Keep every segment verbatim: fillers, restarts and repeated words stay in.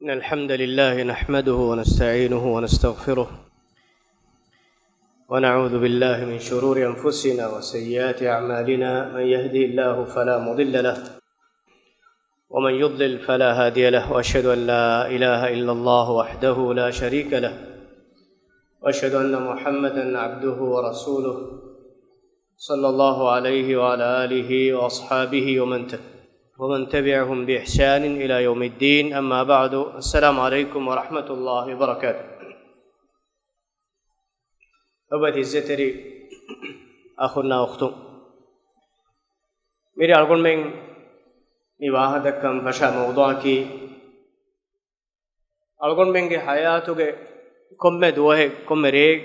إن الحمد لله نحمده ونستعينه ونستغفره، ونعوذ بالله من شرور أنفسنا وسيئات أعمالنا. من يهده الله فلا مضل له، ومن يضلل فلا هادي له، وأشهد أن لا إله إلا الله وحده لا شريك له، وأشهد أن محمدا عبده ورسوله، صلى الله عليه وعلى آله وأصحابه ومن ت-، ومن تبعهم بإحسان إلى يوم الدين. أما بعد، السلام عليكم ورحمة الله وبركاته. ލޮބުވެތި އިއްޒަތްތެރި އަޚުންނާ އުޚްތުން، މިރޭ އަޅުގަނޑުމެން މި ވާހަކަދައްކަން ފަށާ މައުޟޫޢަކީ، އަޅުގަނޑުމެންގެ ޙަޔާތުގެ ކޮންމެ ދުވަހެއް، ކޮންމެ ރެއެއް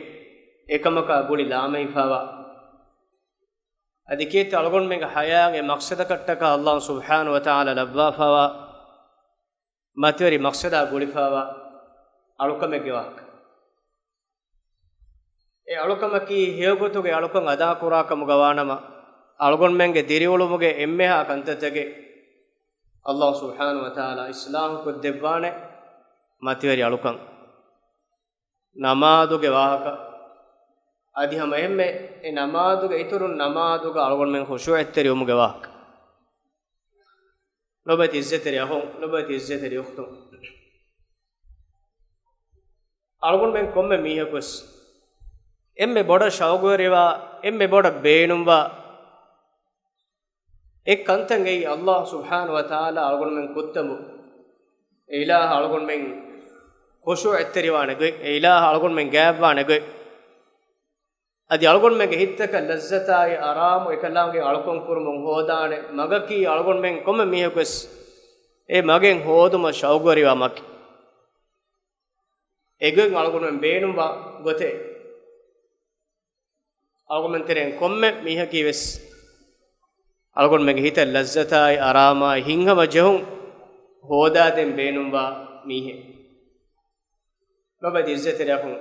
އެކަމަކާ ގުޅި ލާމެހިފަވާ، އަދި ކީރިތި އަޅުގަނޑުމެންގެ ޙަޔާތް އެއް މަޤްޞަދަކަށްޓަކާ އައްލާހު ސުބްޙާނަހު ވަތަޢާލާ ލައްވާފަވާ މަތިވެރި މަޤްޞަދާ ގުޅިފަވާ އަޅުކަމެއްގެ ވާހަކަ. އެ އަޅުކަމަކީ ހެޔޮގޮތުގެ އަޅުކަން އަދާކުރާ ކަމުގަ ވާނަމަ، އަޅުގަނޑުމެންގެ ދިރިއުޅުމުގެ އެންމެހާ ކަންތައްތަކެއް އައްލާހު ސުބްޙާނަހު ވަތަޢާލާ އިޞްލާޙު ކޮށްދެއްވާނެ މަތިވެރި އަޅުކަން. ނަމާދުގެ ވާހަކަ. އަދި ހަމަ އެހެންމެ އެ ނަމާދުގެ އިތުރުން ނަމާދުގަ އަޅުގަނޑުމެން ޚުޝޫޢަތްތެރިވުމުގެ ވާހަކަ. ލޮބުވެތި އިއްޒަތްތެރި އަޚުން، ލޮބުވެތި އިއްޒަތްތެރި އުޚްތުން، އަޅުގަނޑުމެން ކޮންމެ މީހަކުވެސް އެންމެ ބޮޑަށް ޝައުގުވެރިވާ، އެންމެ ބޮޑަށް ބޭނުންވާ، އެއް ކަންތައް އެއީ އައްލާހު ސުބްޙާނަހު ވަތަޢާލާ އަޅުގަނޑުމެން ކުއްތަނބު، އެ އިލާހަށް އަޅުގަނޑުމެން ޚުޝޫޢަތްތެރިވާނެ ގޮތް، އެ އިލާހަށް އަޅުގަނޑުމެން ގާތްވާނެ ގޮތް. އަދި އަޅުގަނޑުމެންގެ ހިތްތަކަށް ލައްޒަތާއި އަރާމު އެކަލާނގެ އަޅުކަން ކުރުމުން ހޯދާނެ މަގަކީ އަޅުގަނޑުމެން ކޮންމެ މީހަކުވެސް އެ މަގެއް ހޯދުމަށް ޝައުގުވެރިވާ މަގެއް. އެގޮތް އަޅުގަނޑުމެން ބޭނުންވާ ގޮތެއް. އަޅުގަނޑުމެން ތެރެއިން ކޮންމެ މީހަކީ ވެސް އަޅުގަނޑުމެންގެ ހިތަށް ލައްޒަތާއި އަރާމާއި ހިތްހަމަޖެހުން ހޯދާދޭން ބޭނުންވާ މީހެއް. ލޮބުވެތި އިއްޒަތްތެރި އަޚުން،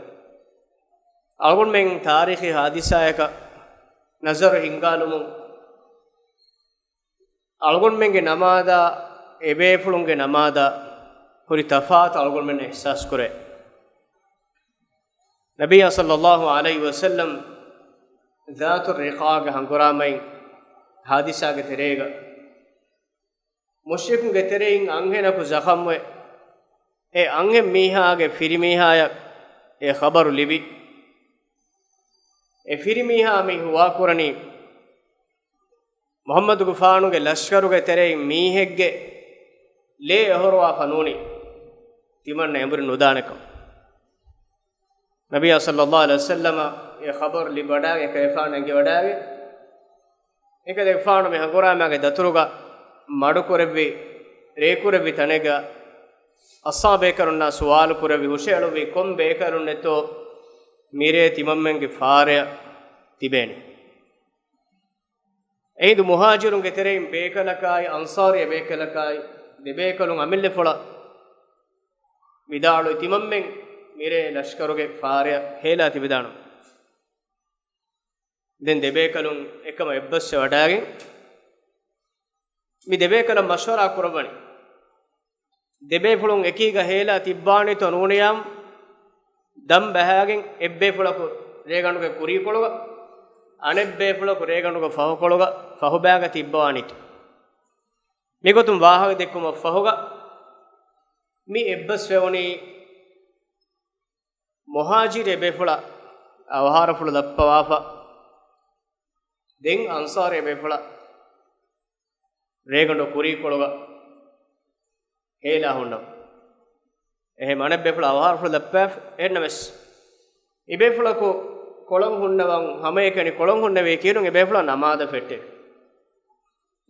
އަޅުގަނޑުމެން ތާރީޚީ ހާދިސާއަކަށް ނަޒަރު ހިންގާލުމުން، އަޅުގަނޑުމެންގެ ނަމާދާ އެބޭފުޅުންގެ ނަމާދާ ހުރި ތަފާތު އަޅުގަނޑުމެން އިޙްސާސް ކުރޭ. ނަބިއްޔާ ޞައްލައްލާހު ޢަލައިހި ވަސައްލަމް ޛާތުއްރިޤާގެ ހަނގުރާމައިން ހާދިސާގެ ތެރޭގަ މުޝްރިކުންގެ ތެރެއިން އަންހެނަކު ޒަޚަމްވެ، އެ އަންހެން މީހާގެ ފިރިމީހާޔަށް އެ ޚަބަރު ލިބި، އެ ފިރިމީހާ މި ހުވާކުރަނީ މުޙައްމަދުގެފާނުގެ ލަޝްކަރުގެ ތެރެއިން މީހެއްގެ ލޭ އޮހޮރުވާފަ ނޫނީ ތިމަންނަ އެނބުރި ނުދާނެކަން. ނަބިއްޔާ ޞައްލައްލާހު ޢަލައިހި ވަސައްލަމަށް އެ ޚަބަރު ލިބިވަޑާގެން އެކަލޭގެފާނު އެނގިވަޑާގެން، އެކަލޭގެފާނު މި ހަނގުރާމާގެ ދަތުރުގަ މަޑުކުރެއްވި، ރޭކުރެއްވި ތަނެއްގަ އަޞްޙާބޭކަލުންނާ ސުވާލު ކުރެއްވި ހުށައެޅުއްވީ ކޮން ބޭކަލުންނެއްތޯ މިރޭ ތިމަންމެންގެ ފާރެއަށް ތިބޭނެ؟ އެހިނދު މުހާޖިރުންގެ ތެރެއިން ބޭކަލަކާއި އަންޞާރީ ބޭކަލަކާއި ދެބޭކަލުން އަމިއްލަފުޅަށް ވިދާޅުވި ތިމަންމެން މިރޭ ލަޝްކަރުގެ ފާރެއަށް ހޭލާ ތިބިދާނަމޭ. ދެން ދެބޭކަލުން އެކަމަށް އެއްބަސްވެވަޑާގެން މި ދެބޭކަލަށް މަޝްވަރާ ކުރައްވަނީ. ދެބޭފުޅުން އެކީގަ ހޭލާ ތިއްބާނީތޯ ނޫނިޔާމު ދަން ބަހާގެން އެއްބޭފުޅަކު ރޭގަނޑުގެ ކުރީކޮޅުގަ، އަނެއްބޭފުޅަކު ރޭގަނޑުގެ ފަހުކޮޅުގަ ފަހުބައިގަ ތިއްބަވާނީތޯ؟ މިގޮތުން ވާހަކަ ދެއްކުމަށް ފަހުގަ މި އެއްބަސްވެވުނީ މުހާޖިރު ބޭފުޅަށް އަވަހާރަފުޅު ލައްޕަވާފަ، ދެން އަންޞާރު ބޭފުޅަށް ރޭގަނޑު ކުރީކޮޅުގަ ހޭލާ ހުންނަ. އެހެން އަނެއްބޭފުޅަށް އަވަހާރަފުޅު ލައްޕަވާފަ. އެހެންނަމަވެސް، މިބޭފުޅަކު ކޮޅަށް ހުންނަވަން ހަމައެކަނި ކޮޅަށް ހުންނެވީ ކީރުން އެބޭފުޅާ ނަމާދަށް ފެއްޓެވި.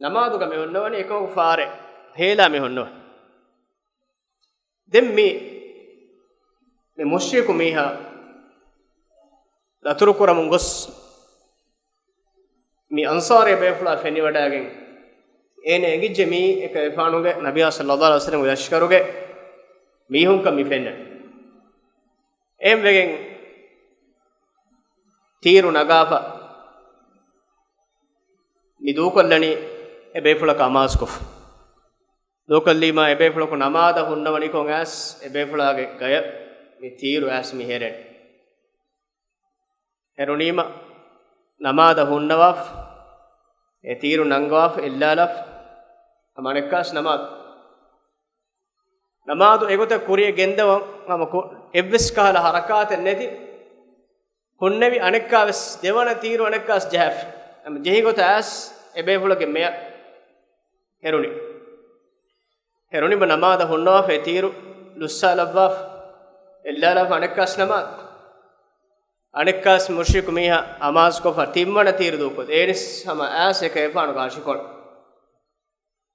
ނަމާދުގަ މި ހުންނަވަނީ އެކަމަކު ފާރެއް ހޭލާ މި ހުންނަވަނީ. ދެން މި، މި މުޝްރިކު މީހާ ދަތުރުކުރަމުން ގޮސް، މި އަންޞާރީ ބޭފުޅާ ފެނިވަޑާގެން، އޭނަ އެނގިއްޖެ މީ އެކަލޭގެފާނުގެ، ނަބިއްޔާ ޞައްލައްލާހު ޢަލައިހި ވަސައްލަމްގެ ލަޝްކަރުގެ މީހުންކަން މި ފެންނަނީ. އެހެންވެގެން ތީރު ނަގާފަ މި ދޫކޮށްލަނީ އެ ބޭފުޅަކަށް އަމާޒުކޮށްފަ. ދޫކޮށްލީމާ އެބޭފުޅަކު ނަމާދަށް ހުންނަވަނިކޮށް އައިސް އެބޭފުޅާގެ ގަޔަށް މި ތީރު އައިސް މި ހެރެން. ހެރުނީމަ ނަމާދަށް ހުންނަވާފަ، އެ ތީރު ނަންގަވާފަ، އެއްލާލާފަ، ހަމަ އަނެއްކާސް ނަމާދު. ނަމާދު އެގޮތަށް ކުރިޔަށް ގެންދަވަން ހަމަ ކު-، އެއްވެސް ކަހަލަ ހަރަކާތެއް ނެތި. ހުންނެވި އަނެއްކާވެސް ދެވަނަ ތީރު އަނެއްކާސް ޖަހާފި. ހަމަ ޖެހިގޮތަށް އައިސް އެބޭފުޅަކު މެޔަށް ހެރުނި. ހެރުނިމަ ނަމާދަށް ހުންނަވާފަ އެ ތީރު ލުއްސާލައްވާފަ. އެއްލާލާފަ އަނެއްކާސް ނަމާދު. އަނެއްކާސް މުޝްރިކު މީހާ އަމާޒުކޮށްފަ ތިންވަނަ ތީރު ދޫކޮށް. އޭނިސް ހަމަ އައިސް އެކަލޭގެފާނުގެ ހަށިކޮޅަށް.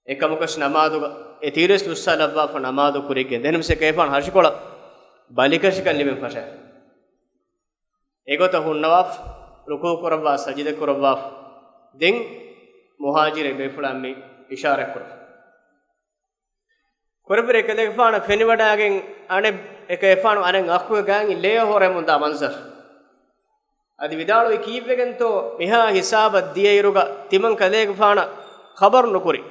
އެކަމަކަސް ނަމާދުގަ އެ ތީރުވެސް ލުއްސާލައްވާފަ ނަމާދު ކުރިޔަށް ގެންދަވަން. އެހެންވެސް އެކަލޭގެފާނު ހަށިކޮޅަށް ބަލިކަށިކަން ލިބެން ފަށާފަ. އެގޮތަށް ހުންނަވާފަ، ރުކޫ ކުރައްވާ، ސަޖިދަ ކުރައްވާފަ. ދެން މުހާޖިރެއް ބޭފުޅާ މި އިޝާރާތް ކުރައްވާ. ކުރެއްވިރޭ އެކަލޭގެފާނަށް ފެނިވަޑައިގެން އަނެއް އެކަލޭގެފާނު އަނެއް އަޚުގެ ގާތް ލޭ ހޮރެމުންދާ މަންޒަރު. އަދި ވިދާޅުވި ކީއްވެގެންތޯ މިހާ ހިސާބަށް ދިޔައިރުގަ ތިމަން ކަލޭގެފާނަށް ޚަބަރު ނުކުރި.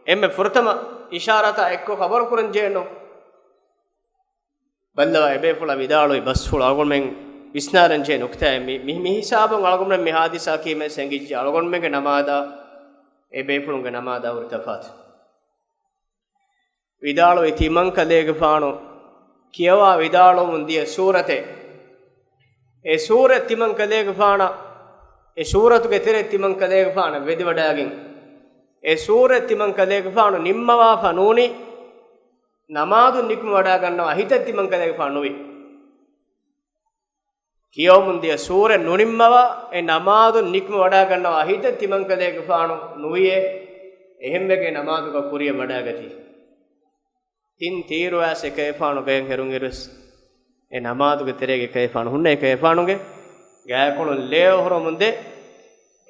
އެންމެ ފުރަތަމަ އިޝާރާތާ އެއްކޮށް ޚަބަރު ކުރަން ޖެހެންނު. ބައްލަވާ އެބޭފުޅާ ވިދާޅުވި ބަސްފުޅު އަޅުގަނޑުމެން ވިސްނާލަން ޖެހޭ ނުކުތާއެއް މި، މި، މި ހިސާބުން އަޅުގަނޑުމެން މި ހާދިސާ ކީމެއް ސެނގިއްޖެ އަޅުގަނޑުމެންގެ ނަމާދާ އެބޭފުޅުންގެ ނަމާދާ ހުރި ތަފާތު. ވިދާޅުވި ތިމަން ކަލޭގެފާނު ކިޔަވާ ވިދާޅުވަމުން ދިޔަ ސޫރަތެއް. އެ ސޫރަތް ތިމަން ކަލޭގެފާނަށް، އެ ސޫރަތުގެ ތެރެ ތިމަން ކަލޭގެފާނަށް ވެދިވަޑައިގެން، އެ ސޫރަތް ތިމަން ކަލޭގެފާނު ނިންމަވާފަ ނޫނީ، ނަމާދުން ނިކުމެވަޑައިގަންނަވާ ހިތެއް ތިމަން ކަލޭގެފާނު ނުވި. ކިޔަވަމުން ދިޔަ ސޫރަތް ނުނިންމަވާ، އެ ނަމާދުން ނިކުމެވަޑައިގަންނަވާ ހިތެއް ތިމަން ކަލޭގެފާނު ނުވިއޭ. އެހެންވެގެން ނަމާދުގަ ކުރިޔަށް ވަޑައިގަތީ. ތިން ތީރު އައިސް އެކަލޭގެފާނު ގަޔަށް ހެރުންއިރުވެސް، އެ ނަމާދުގެ ތެރޭގަ އެކަލޭގެފާނު ހުންނަ އެކަލޭގެފާނުގެ ގާތްކޮޅުން ލޭ އޮހޮރުމުންދޭ.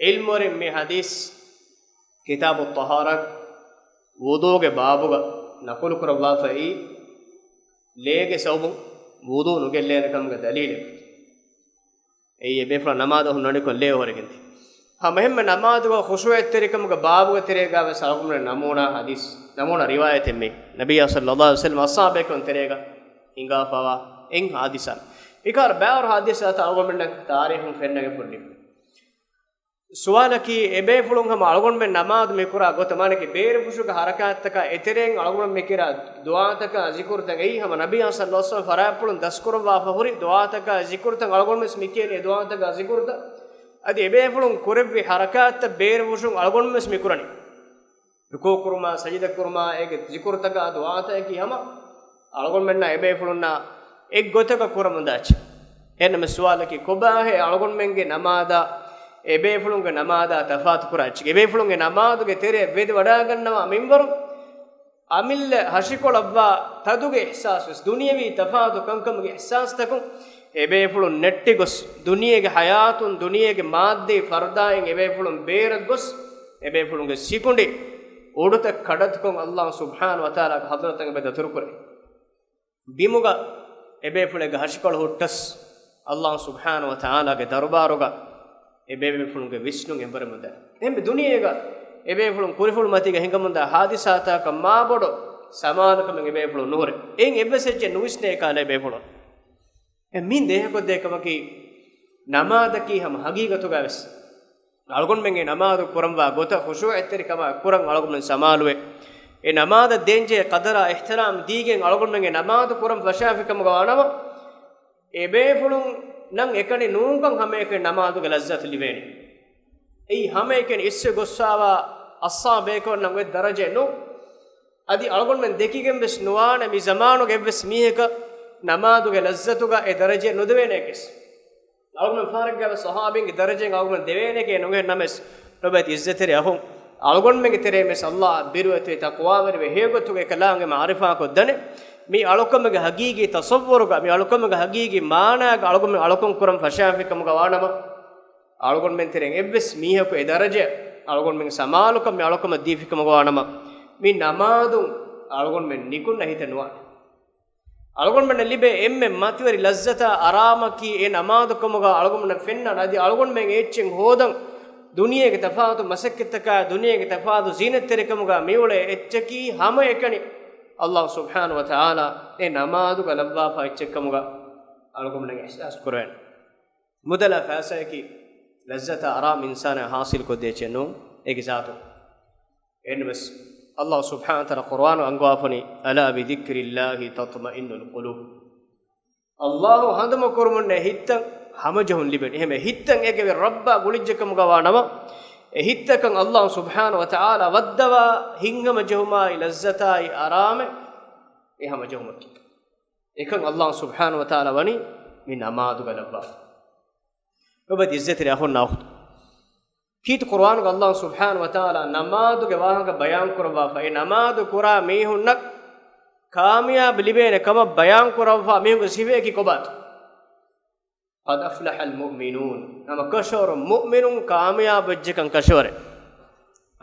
ޢިލްމުވެރިން މި ޙަދީޘް ކިތާބު ޠަހާރާ ވުޟޫގެ ބާބުގަ ނަޤުލު ކުރައްވާފައި، ލޭގެ ސަބަބުން ވުޟޫ ނުގެއްލޭނެ ކަމުގެ ދަލީލެއް. އެއީ އެބޭފުޅާ ނަމާދަށް ހުންނަނިކޮށް ލޭ އޮހޮރެގެންދި. ހަމަ އެހެންމެ ނަމާދުގަ ޚުޝޫޢަތްތެރިކަމުގެ ބާބުގެ ތެރޭގަވެސް އަޅުގަނޑުމެން ނަމޫނާ ޙަދީޘް، ނަމޫނާ ރިވާޔަތެއް މި. ނަބިއްޔާ ޞައްލައްލާހު ޢަލައިހި ވަސައްލަމަ އަޞްޙާބޭކަލުން ތެރޭގަ ހިނގާފަވާ އެއް ޙާދިސާ. މިކަހަލަ ބައިވަރު ޙާދިސާތައް އަޅުގަނޑުމެންނަށް ތާރީޚުން ފެންނަގެން ފުއްލި. ސުވާލަކީ، އެބޭފުޅުން ހަމަ އަޅުގަނޑުމެން ނަމާދު މި ކުރާ ގޮތަށް، މާނައަކީ ބޭރުފުށުގެ ޙަރަކާތްތަކާ އެތެރެއިން އަޅުގަނޑު މި ކިރާ ދުޢާތަކާ ޒިކުރުތައް އެއީ ހަމަ ނަބިއްޔާ ޞައްލައްލާހު ޢަލައިހި ވަސައްލަމަ ފަރާތްޕުޅުން ދަސްކުރައްވާފަ ހުރި ދުޢާތަކާ ޒިކުރުތައް އަޅުގަނޑުވެސް މި ކިޔަނީ އެ ދުޢާތަކާ ޒިކުރުތައް. އަދި އެބޭފުޅުން ކުރެއްވި ޙަރަކާތްތައް ބޭރުފުށުން އަޅުގަނޑުވެސް މި ކުރަނީ. ރުކޫޢު ކުރުމާ، ސަޖިދަ ކުރުމާ، އޭގެ ޒިކުރުތަކާ ދުޢާތަކަކީ ހަމަ އަޅުގަނޑުމެންނާ އެބޭފުޅުންނާ އެއްގޮތަކަށް ކުރަމުންދާ އެއްޗެއް. އެހެންނަމަ ސުވާލަކީ، ކޮބާހޭ އަޅުގަނޑުމެންގެ ނަމާދާ އެބޭފުޅުންގެ ނަމާދާ ތަފާތު ކުރާ އެއްޗެއް؟ އެބޭފުޅުންގެ ނަމާދުގެ ތެރެއަށް ވެދި ވަޑައިގަންނަވާ މިންވަރު އަމިއްލަ ހަށިކޮޅަށްވާ ތަދުގެ އިޙްސާސް ވެސް، ދުނިޔަވީ ތަފާތު ކަންކަމުގެ އިޙްސާސްތަކުން އެބޭފުޅުން ނެއްޓިގޮސް، ދުނިޔޭގެ ޙަޔާތުން، ދުނިޔޭގެ މާއްދީ ފަރުދާއިން އެބޭފުޅުން ބޭރަށްގޮސް، އެބޭފުޅުންގެ ސިކުނޑި އުޑުތައް ކަޑަތުކޮށް ﷲ ސުބްޙާނަހޫ ވަތަޢާލާގެ ޙަޟްރަތަށް އެބަ ދަތުރުކުރޭ. ބިމުގަ އެބޭފުޅެއްގެ ހަށިކޮޅު ހުއްޓަސް، ﷲ ސުބްޙާނަހޫ ވަތަޢާލާގެ ދަރުބާރުގަ އެބޭފުޅުންގެ ވިސްނުން އެނބުރެމުންދާ. އެހެންވެ ދުނިޔޭގަ އެބޭފުޅުން ކުރިފުޅު މަތީގަ ހިނގަމުންދާ ޙާދިސާތަކަށް މާބޮޑު ސަމާލުކަމެއް އެބޭފުޅުން ނުހުރޭ. އެއިން އެއްވެސް އެއްޗެއް ނުވިސްނޭ ކަހަލަ އެބޭފުޅުން. އެ މި ދޭހަކޮށްދޭ ކަމަކީ، ނަމާދަކީ ހަމަ ހަގީގަތުގަ ވެސް އަޅުގަނޑުމެންގެ ނަމާދު ކުރަންވާ ގޮތަށް ޚުޝޫޢަތްތެރިކަމާ ކުރަން އަޅުގަނޑުމެން ސަމާލުވެ، އެ ނަމާދަށް ދޭންޖެހޭ ޤަދަރާ އިޙްތިރާމް ދީގެން އަޅުގަނޑުމެންގެ ނަމާދު ކުރަން ފަށާފިކަމުގަ ވާނަމަ، އެބޭފުޅުންނަށް އެކަނި ނޫންކަން ހަމައެކަނި ނަމާދުގެ ލައްޒަތު ލިބޭނެ. އެއީ ހަމައެކަނި އިސްވެ ގޮއްސާވާ އައްސާ ބޭކޯންނަށް އޮތް ދަރަޖައެއް ނޫން. އަދި އަޅުގަނޑުމެން ދެކިގެން ވެސް ނުވާނެ މި ޒަމާނުގެ އެއްވެސް މީހަކަށް ނަމާދުގެ ލައްޒަތުގަ އެ ދަރަޖައެއް ނުދެވޭނެ ކެސް. އަޅުގަނޑު ފަހަރެއްގަވެސް ޞަޙާބީންގެ ދަރަޖައިން އަޅުގަނޑު ދެވޭނެކޭ ނުގެން ނަމަވެސް، ލޮބުވެތި ޢިއްޒަތްތެރި އަޚުން، އަޅުގަނޑުމެންގެ ތެރެއިން ވެސް ﷲ އަށް ބިރުވެތިވެ ތަޤްވާވެރިވެ ހެޔޮގޮތުގަ އެކަލާނގެ މަޢުރިފާކޮށްދަނެ، މި އަޅުކަމުގެ ހަގީގީ ތަޞައްވުރުގަ، މި އަޅުކަމުގެ ހަގީގީ މާނާގަ އަޅުގަނޑު އަޅުކަން ކުރަން ފަށާފިކަމުގަ ވާނަމަ، އަޅުގަނޑުމެން ތެރެއިން އެއްވެސް މީހަކު އެ ދަރަޖަ އަޅުގަނޑުމެން ސަމާލުކަން މި އަޅުކަމަށް ދީފިކަމުގަ ވާނަމަ، މި ނަމާދުން އަޅުގަނޑުމެން ނިކުންނަ ހިތެއް ނުވާނެ. އަޅުގަނޑުމެންނަށް ލިބޭ އެންމެ މަތިވެރި ލައްޒަތާ އަރާމަކީ އެ ނަމާދު ކަމުގަ އަޅުގަނޑުމެންނަށް ފެންނާނެ. އަދި އަޅުގަނޑުމެން އެ އެއްޗެއް ހޯދަން ދުނިޔޭގެ ތަފާތު މަސައްކަތްތަކާ، ދުނިޔޭގެ ތަފާތު ޒީނަތްތެރިކަމުގަ މިއުޅޭ އެއްޗަކީ ހަމައެކަނި އައްލާހު ސުބްޙާނަހު ވަތަޢާލާ އެ ނަމާދުގަ ލައްވާފަ އެއްޗެއްކަމުގަ އަޅުގަނޑުމެން އިޙްސާސް ކުރެވޭނެ. މުދަލާ ފައިސާއަކީ ލައްޒަތާ އަރާ މި އިންސާނާ ހާސިލް ކޮށްދޭ އެއްޗެއް ނޫން އޭގެ ޒާތު. އެހެންވެސް އައްލާހު ސުބްޙާނަހު ވަތަޢާލާ ޤުރުއާނު އަންގަވާފަނީ، "ألا بذكر الله تطمئن القلوب." އައްލާހު ހަނދުމަކުރުމުންނޭ ހިތްތައް ހަމަޖެހުން ލިބެން. އެހެންވެ ހިތްތައް އޭގެ ރައްބާ ގުޅިއްޖެކަމުގަ ވާނަމަ، އެ ހިތްތަކަށް އައްލާހު ސުބްޙާނަހު ވަތަޢާލާ ވައްދަވާ ހިތްހަމަޖެހުމާއި ލައްޒަތާއި އަރާމެއް އެ ހަމަޖެހުމަކީ. އެކަން އައްލާހު ސުބްޙާނަހު ވަތަޢާލާ ވަނީ މި ނަމާދުގަ ލައްވާފަ. އޮބަދި އިއްޒަތްތެރި އަޚުންނާ އުޚްތުން. ކީރިތި ޤުރުއާނުގަ އައްލާހު ސުބްޙާނަހު ވަތަޢާލާ ނަމާދުގެ ވާހަކަ ބަޔާން ކުރައްވާފަ، އެ ނަމާދު ކުރާ މީހުންނަށް ކާމިޔާބު ލިބޭނެ ކަމަށް ބަޔާން ކުރައްވާ މީހުންގެ ސިފައަކީ ކޮބާތޯ؟ "قد أفلح المؤمنون." ހަމަ ކަށަވަރުން މުއުމިނުން ކާމިޔާބު ވެއްޖެކަން ކަށަވަރެއް.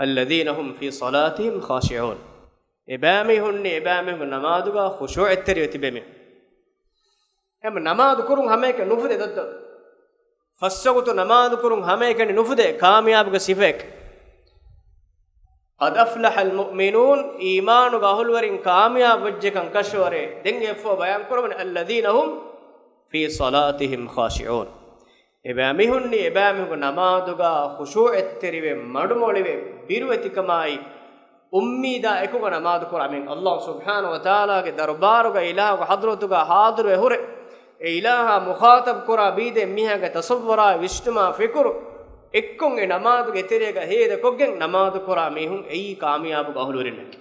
"الذين هم في صلاتهم خاشعون." އެބައިމީހުންނީ އެބައިމީހުންގެ ނަމާދުގަ ޚުޝޫޢަތްތެރިވެ ތިބޭ މީހުން. އެހެން ނަމާދު ކުރުން ހަމައެކަނި ނުފުދޭ ދޮއްދޮ. ފަސްވަގުތު ނަމާދު ކުރުން ހަމައެކަނި ނުފުދޭ ކާމިޔާބުގެ ސިފައެއް. "قد أفلح المؤمنون." އީމާނުގެ އަހުލުވެރިން ކާމިޔާބު ވެއްޖެކަން ކަށަވަރޭ. ދެން އެއަށްފަހު ބަޔާން ކުރައްވަނީ، "الذين هم في صلاتهم خاشعون." އެބައިމީހުންނީ އެބައިމީހުންގެ ނަމާދުގަ ޚުޝޫޢަތްތެރިވެ، މަޑުމޮޅިވެ، ބިރުވެތިކަމާއި އުއްމީދާ އެކުގަ ނަމާދު ކުރާ މީހުން އައްލާހު ސުބްޙާނަހު ވަތަޢާލާގެ ދަރުބާރުގަ އިލާހުގެ ޙަޟްރަތުގަ ޙާޟިރުވެ ހުރެ، އެ އިލާހާ މުޚާޠަބު ކުރާ ބީދެ މީހާގެ ތަޞައްވަރާ ވިސްނުމާ ފިކުރު އެއްކޮށް އެ ނަމާދުގެ ތެރޭގަ ހޭދަކޮށްގެން ނަމާދު ކުރާ މީހުން އެއީ ކާމިޔާބުގެ އަހުލުވެރިންނެކޭ.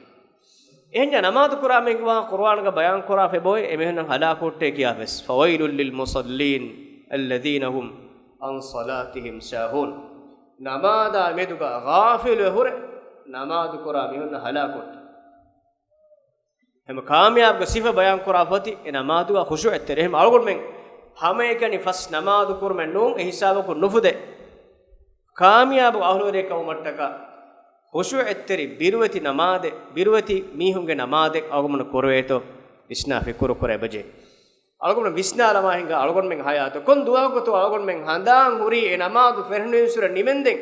އެހެންޏާ ނަމާދު ކުރާ މީހުން ވާ ޤުރުއާނުގަ ބަޔާން ކުރާ ފެބޯއެ އެމީހުންނަށް ހަލާކު ހުއްޓޭ ކިޔާފަސް، "فويل للمصلين الذين هم عن صلاتهم ساهون." ނަމާދާ މެދުގަ ޣާފިލުވެ ހުރެ ނަމާދު ކުރާ މީހުންނަށް ހަލާކު ހުއްޓޭ. ހަމަ ކާމިޔާބުގެ ސިފަ ބަޔާން ކުރާ ފޮތި އެ ނަމާދުގަ ޚުޝޫޢަތްތެރި. އެހެން އަޅުގަނޑުމެން ހަމައެކަނި ފަސް ނަމާދު ކުރުމެއް ނޫން އެ ހިސާބަކުން ނުފުދޭ. ކާމިޔާބު އަހުލުވެރިއެއް ކަމުމަށްޓަކާ ޚުޝޫޢަތްތެރި ބިރުވެތި ނަމާދެއް، ބިރުވެތި މީހުންގެ ނަމާދެއް އަޅުގަނޑު ކުރެވޭތޯ ވިސްނާ ފިކުރު ކުރެވޭ ބަޖޭ. އަޅުގަނޑު ވިސްނާލަމާ ހިނގާ އަޅުގަނޑުމެން ހަޔާތު ކޮން ދުވަހަކުތޯ އަޅުގަނޑުމެން ހަނދާން ހުރީ އެ ނަމާދު ފެށުނުއިންސުރެ ނިމެންދެން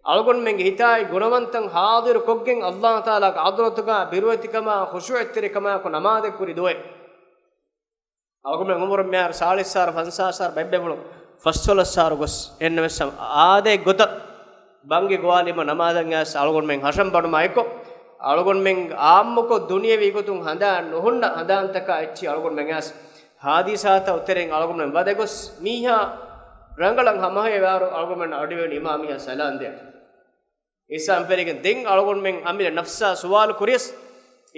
އަޅުގަނޑުމެންގެ ހިތާއި ގުނަވަންތައް ޙާޟިރު ކޮށްގެން އައްލާހު ތަޢާލާގެ ޙަޟްރަތުގަ ބިރުވެތިކަމާ ޚުޝޫޢަތްތެރިކަމާއެކު ނަމާދެއް ކުރި ދުވަހެއް. އަޅުގަނޑުމެން އުމުރުން މިހާރު ސާޅީސް ހާސް، ފަންސާސް ހާސް، ބައެއް ބޭފުޅުން ފަސްދޮޅަސް ހާސް ގޮސް އެންނެވެސް އާދައެއް ގޮތަށް ބަންގި ގޮވާލީމަ ނަމާދަށް އައިސް އަޅުގަނޑުމެން ހަށަން ބަނުމާ އެއްކޮށް، އަޅުގަނޑުމެން އާއްމުކޮށް ދުނިޔެވީ ގޮތުން ހަނދާން ނުހުންނަ ހަނދާންތަކާ އެއްޗި އަޅުގަނޑުމެން އައިސް ހާދިސާތައް އޮތެރެއިން އަޅުގަނޑުމެން ވަދެގޮސް މީހާ ރަނގަޅަށް ހަމަހަޔަވާރު އަޅުގަނޑުމެން އަޑުއިވެން އިމާ މީހާ ސަލާން ދޭ. އިސާން ފެރިގެން ދެން އަޅުގަނޑުމެން އަމިއްލަ ނަފްސާ ސުވާލު ކުރިޔަސް،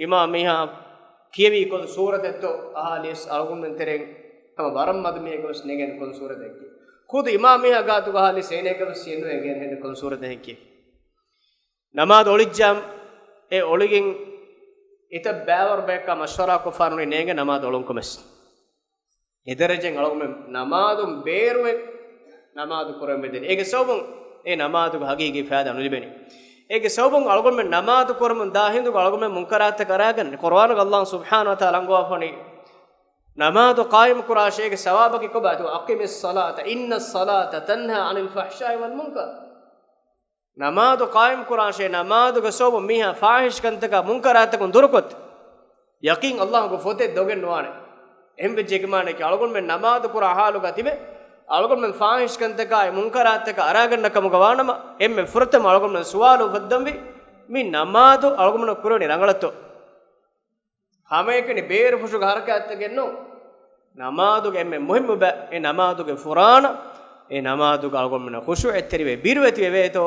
އިމާ މީހާ ކިޔެވީ ކޮން ސޫރަތެއްތޯ އަހާލިޔަސް އަޅުގަނޑުމެން ތެރެއިން ހަމަ ވަރަށް މަދު މީހެއްގެ ވެސް ނެގެން ކޮން ސޫރަތެއް ކިޔެ. ޚުދު އިމާ މީހާ ގާތުގަ އަހާލިޔަސް އޭނައެއްގެ ވެސް އެންނުވެ ގެން ހެން ކޮން ސޫރަތެއް ކިޔެ. ނަމާދު އޮޅިއްޖާމް އެ އޮޅިގެން އެތައް ބައިވަރު ބަޔަކާ މަޝްވަރާ ކޮށްފާނުނީ ނޭނގެ ނަމާދު އޮޅުން ކޮމެސް. އެ ދަރަޖައިން އަޅުގަނޑުމެން ނަމާދުން ބޭރުވެ ނަމާދު ކުރަން މިދެނީ. އޭގެ ސަބަބުން އެ ނަމާދުގެ ހަގީގީ ފައިދާ ނުލިބެނީ. އޭގެ ސަބަބުން އަޅުގަނޑުމެން ނަމާދު ކުރަމުން ދާ ހިނދުގަ އަޅުގަނޑުމެން މުންކަރާތަކަށް އަރާގަންނަނީ. ޤުރުއާނުގަ އައްލާހު ސުބްޙާނަހު ވަތަޢާލާ އަންގަވާފަނީ ނަމާދު ޤާއިމް ކުރާށޭ އޭގެ ސަވާބަކީ ކޮބާތޯ؟ "أقم الصلاة إن الصلاة تنهى عن الفحشاء والمنكر." ނަމާދު ޤާއިމް ކުރާށޭ، ނަމާދުގެ ސަބަބުން މީހާ ފާޙިޝް ކަންތަކާ މުންކަރާތަކުން ދުރުކޮށް، ޔަޤީން އައްލާހުގެ ފޮތެއް ދޮގެއް ނުވާނެ. އެހެން ވެއްޖެ އެކި މާނައަކީ އަޅުގަނޑުމެން ނަމާދު ކުރާ ޙާލުގަ ތިބެ، އަޅުގަނޑުމެން ފާޙިޝް ކަންތަކާއި މުންކަރާތަކަށް އަރާގަންނަ ކަމުގަ ވާނަމަ، އެންމެ ފުރަތަމަ އަޅުގަނޑުމެން ސުވާލު އުފައްދަންވީ، މި ނަމާދު އަޅުގަނޑުމެން ކުރެވެނީ ރަނގަޅަށްތޯ؟ ހަމައެކަނި ބޭރުފުށުގެ ހަރަކާތްތަކެއް ނޫން. ނަމާދުގެ އެންމެ މުހިއްމު ބައި، އެ ނަމާދުގެ ފުރާނަ، އެ ނަމާދުގަ އަޅުގަނޑުމެންނަށް ޚުޝޫޢަތްތެރިވެ ބިރުވެތި ވެވޭތޯ،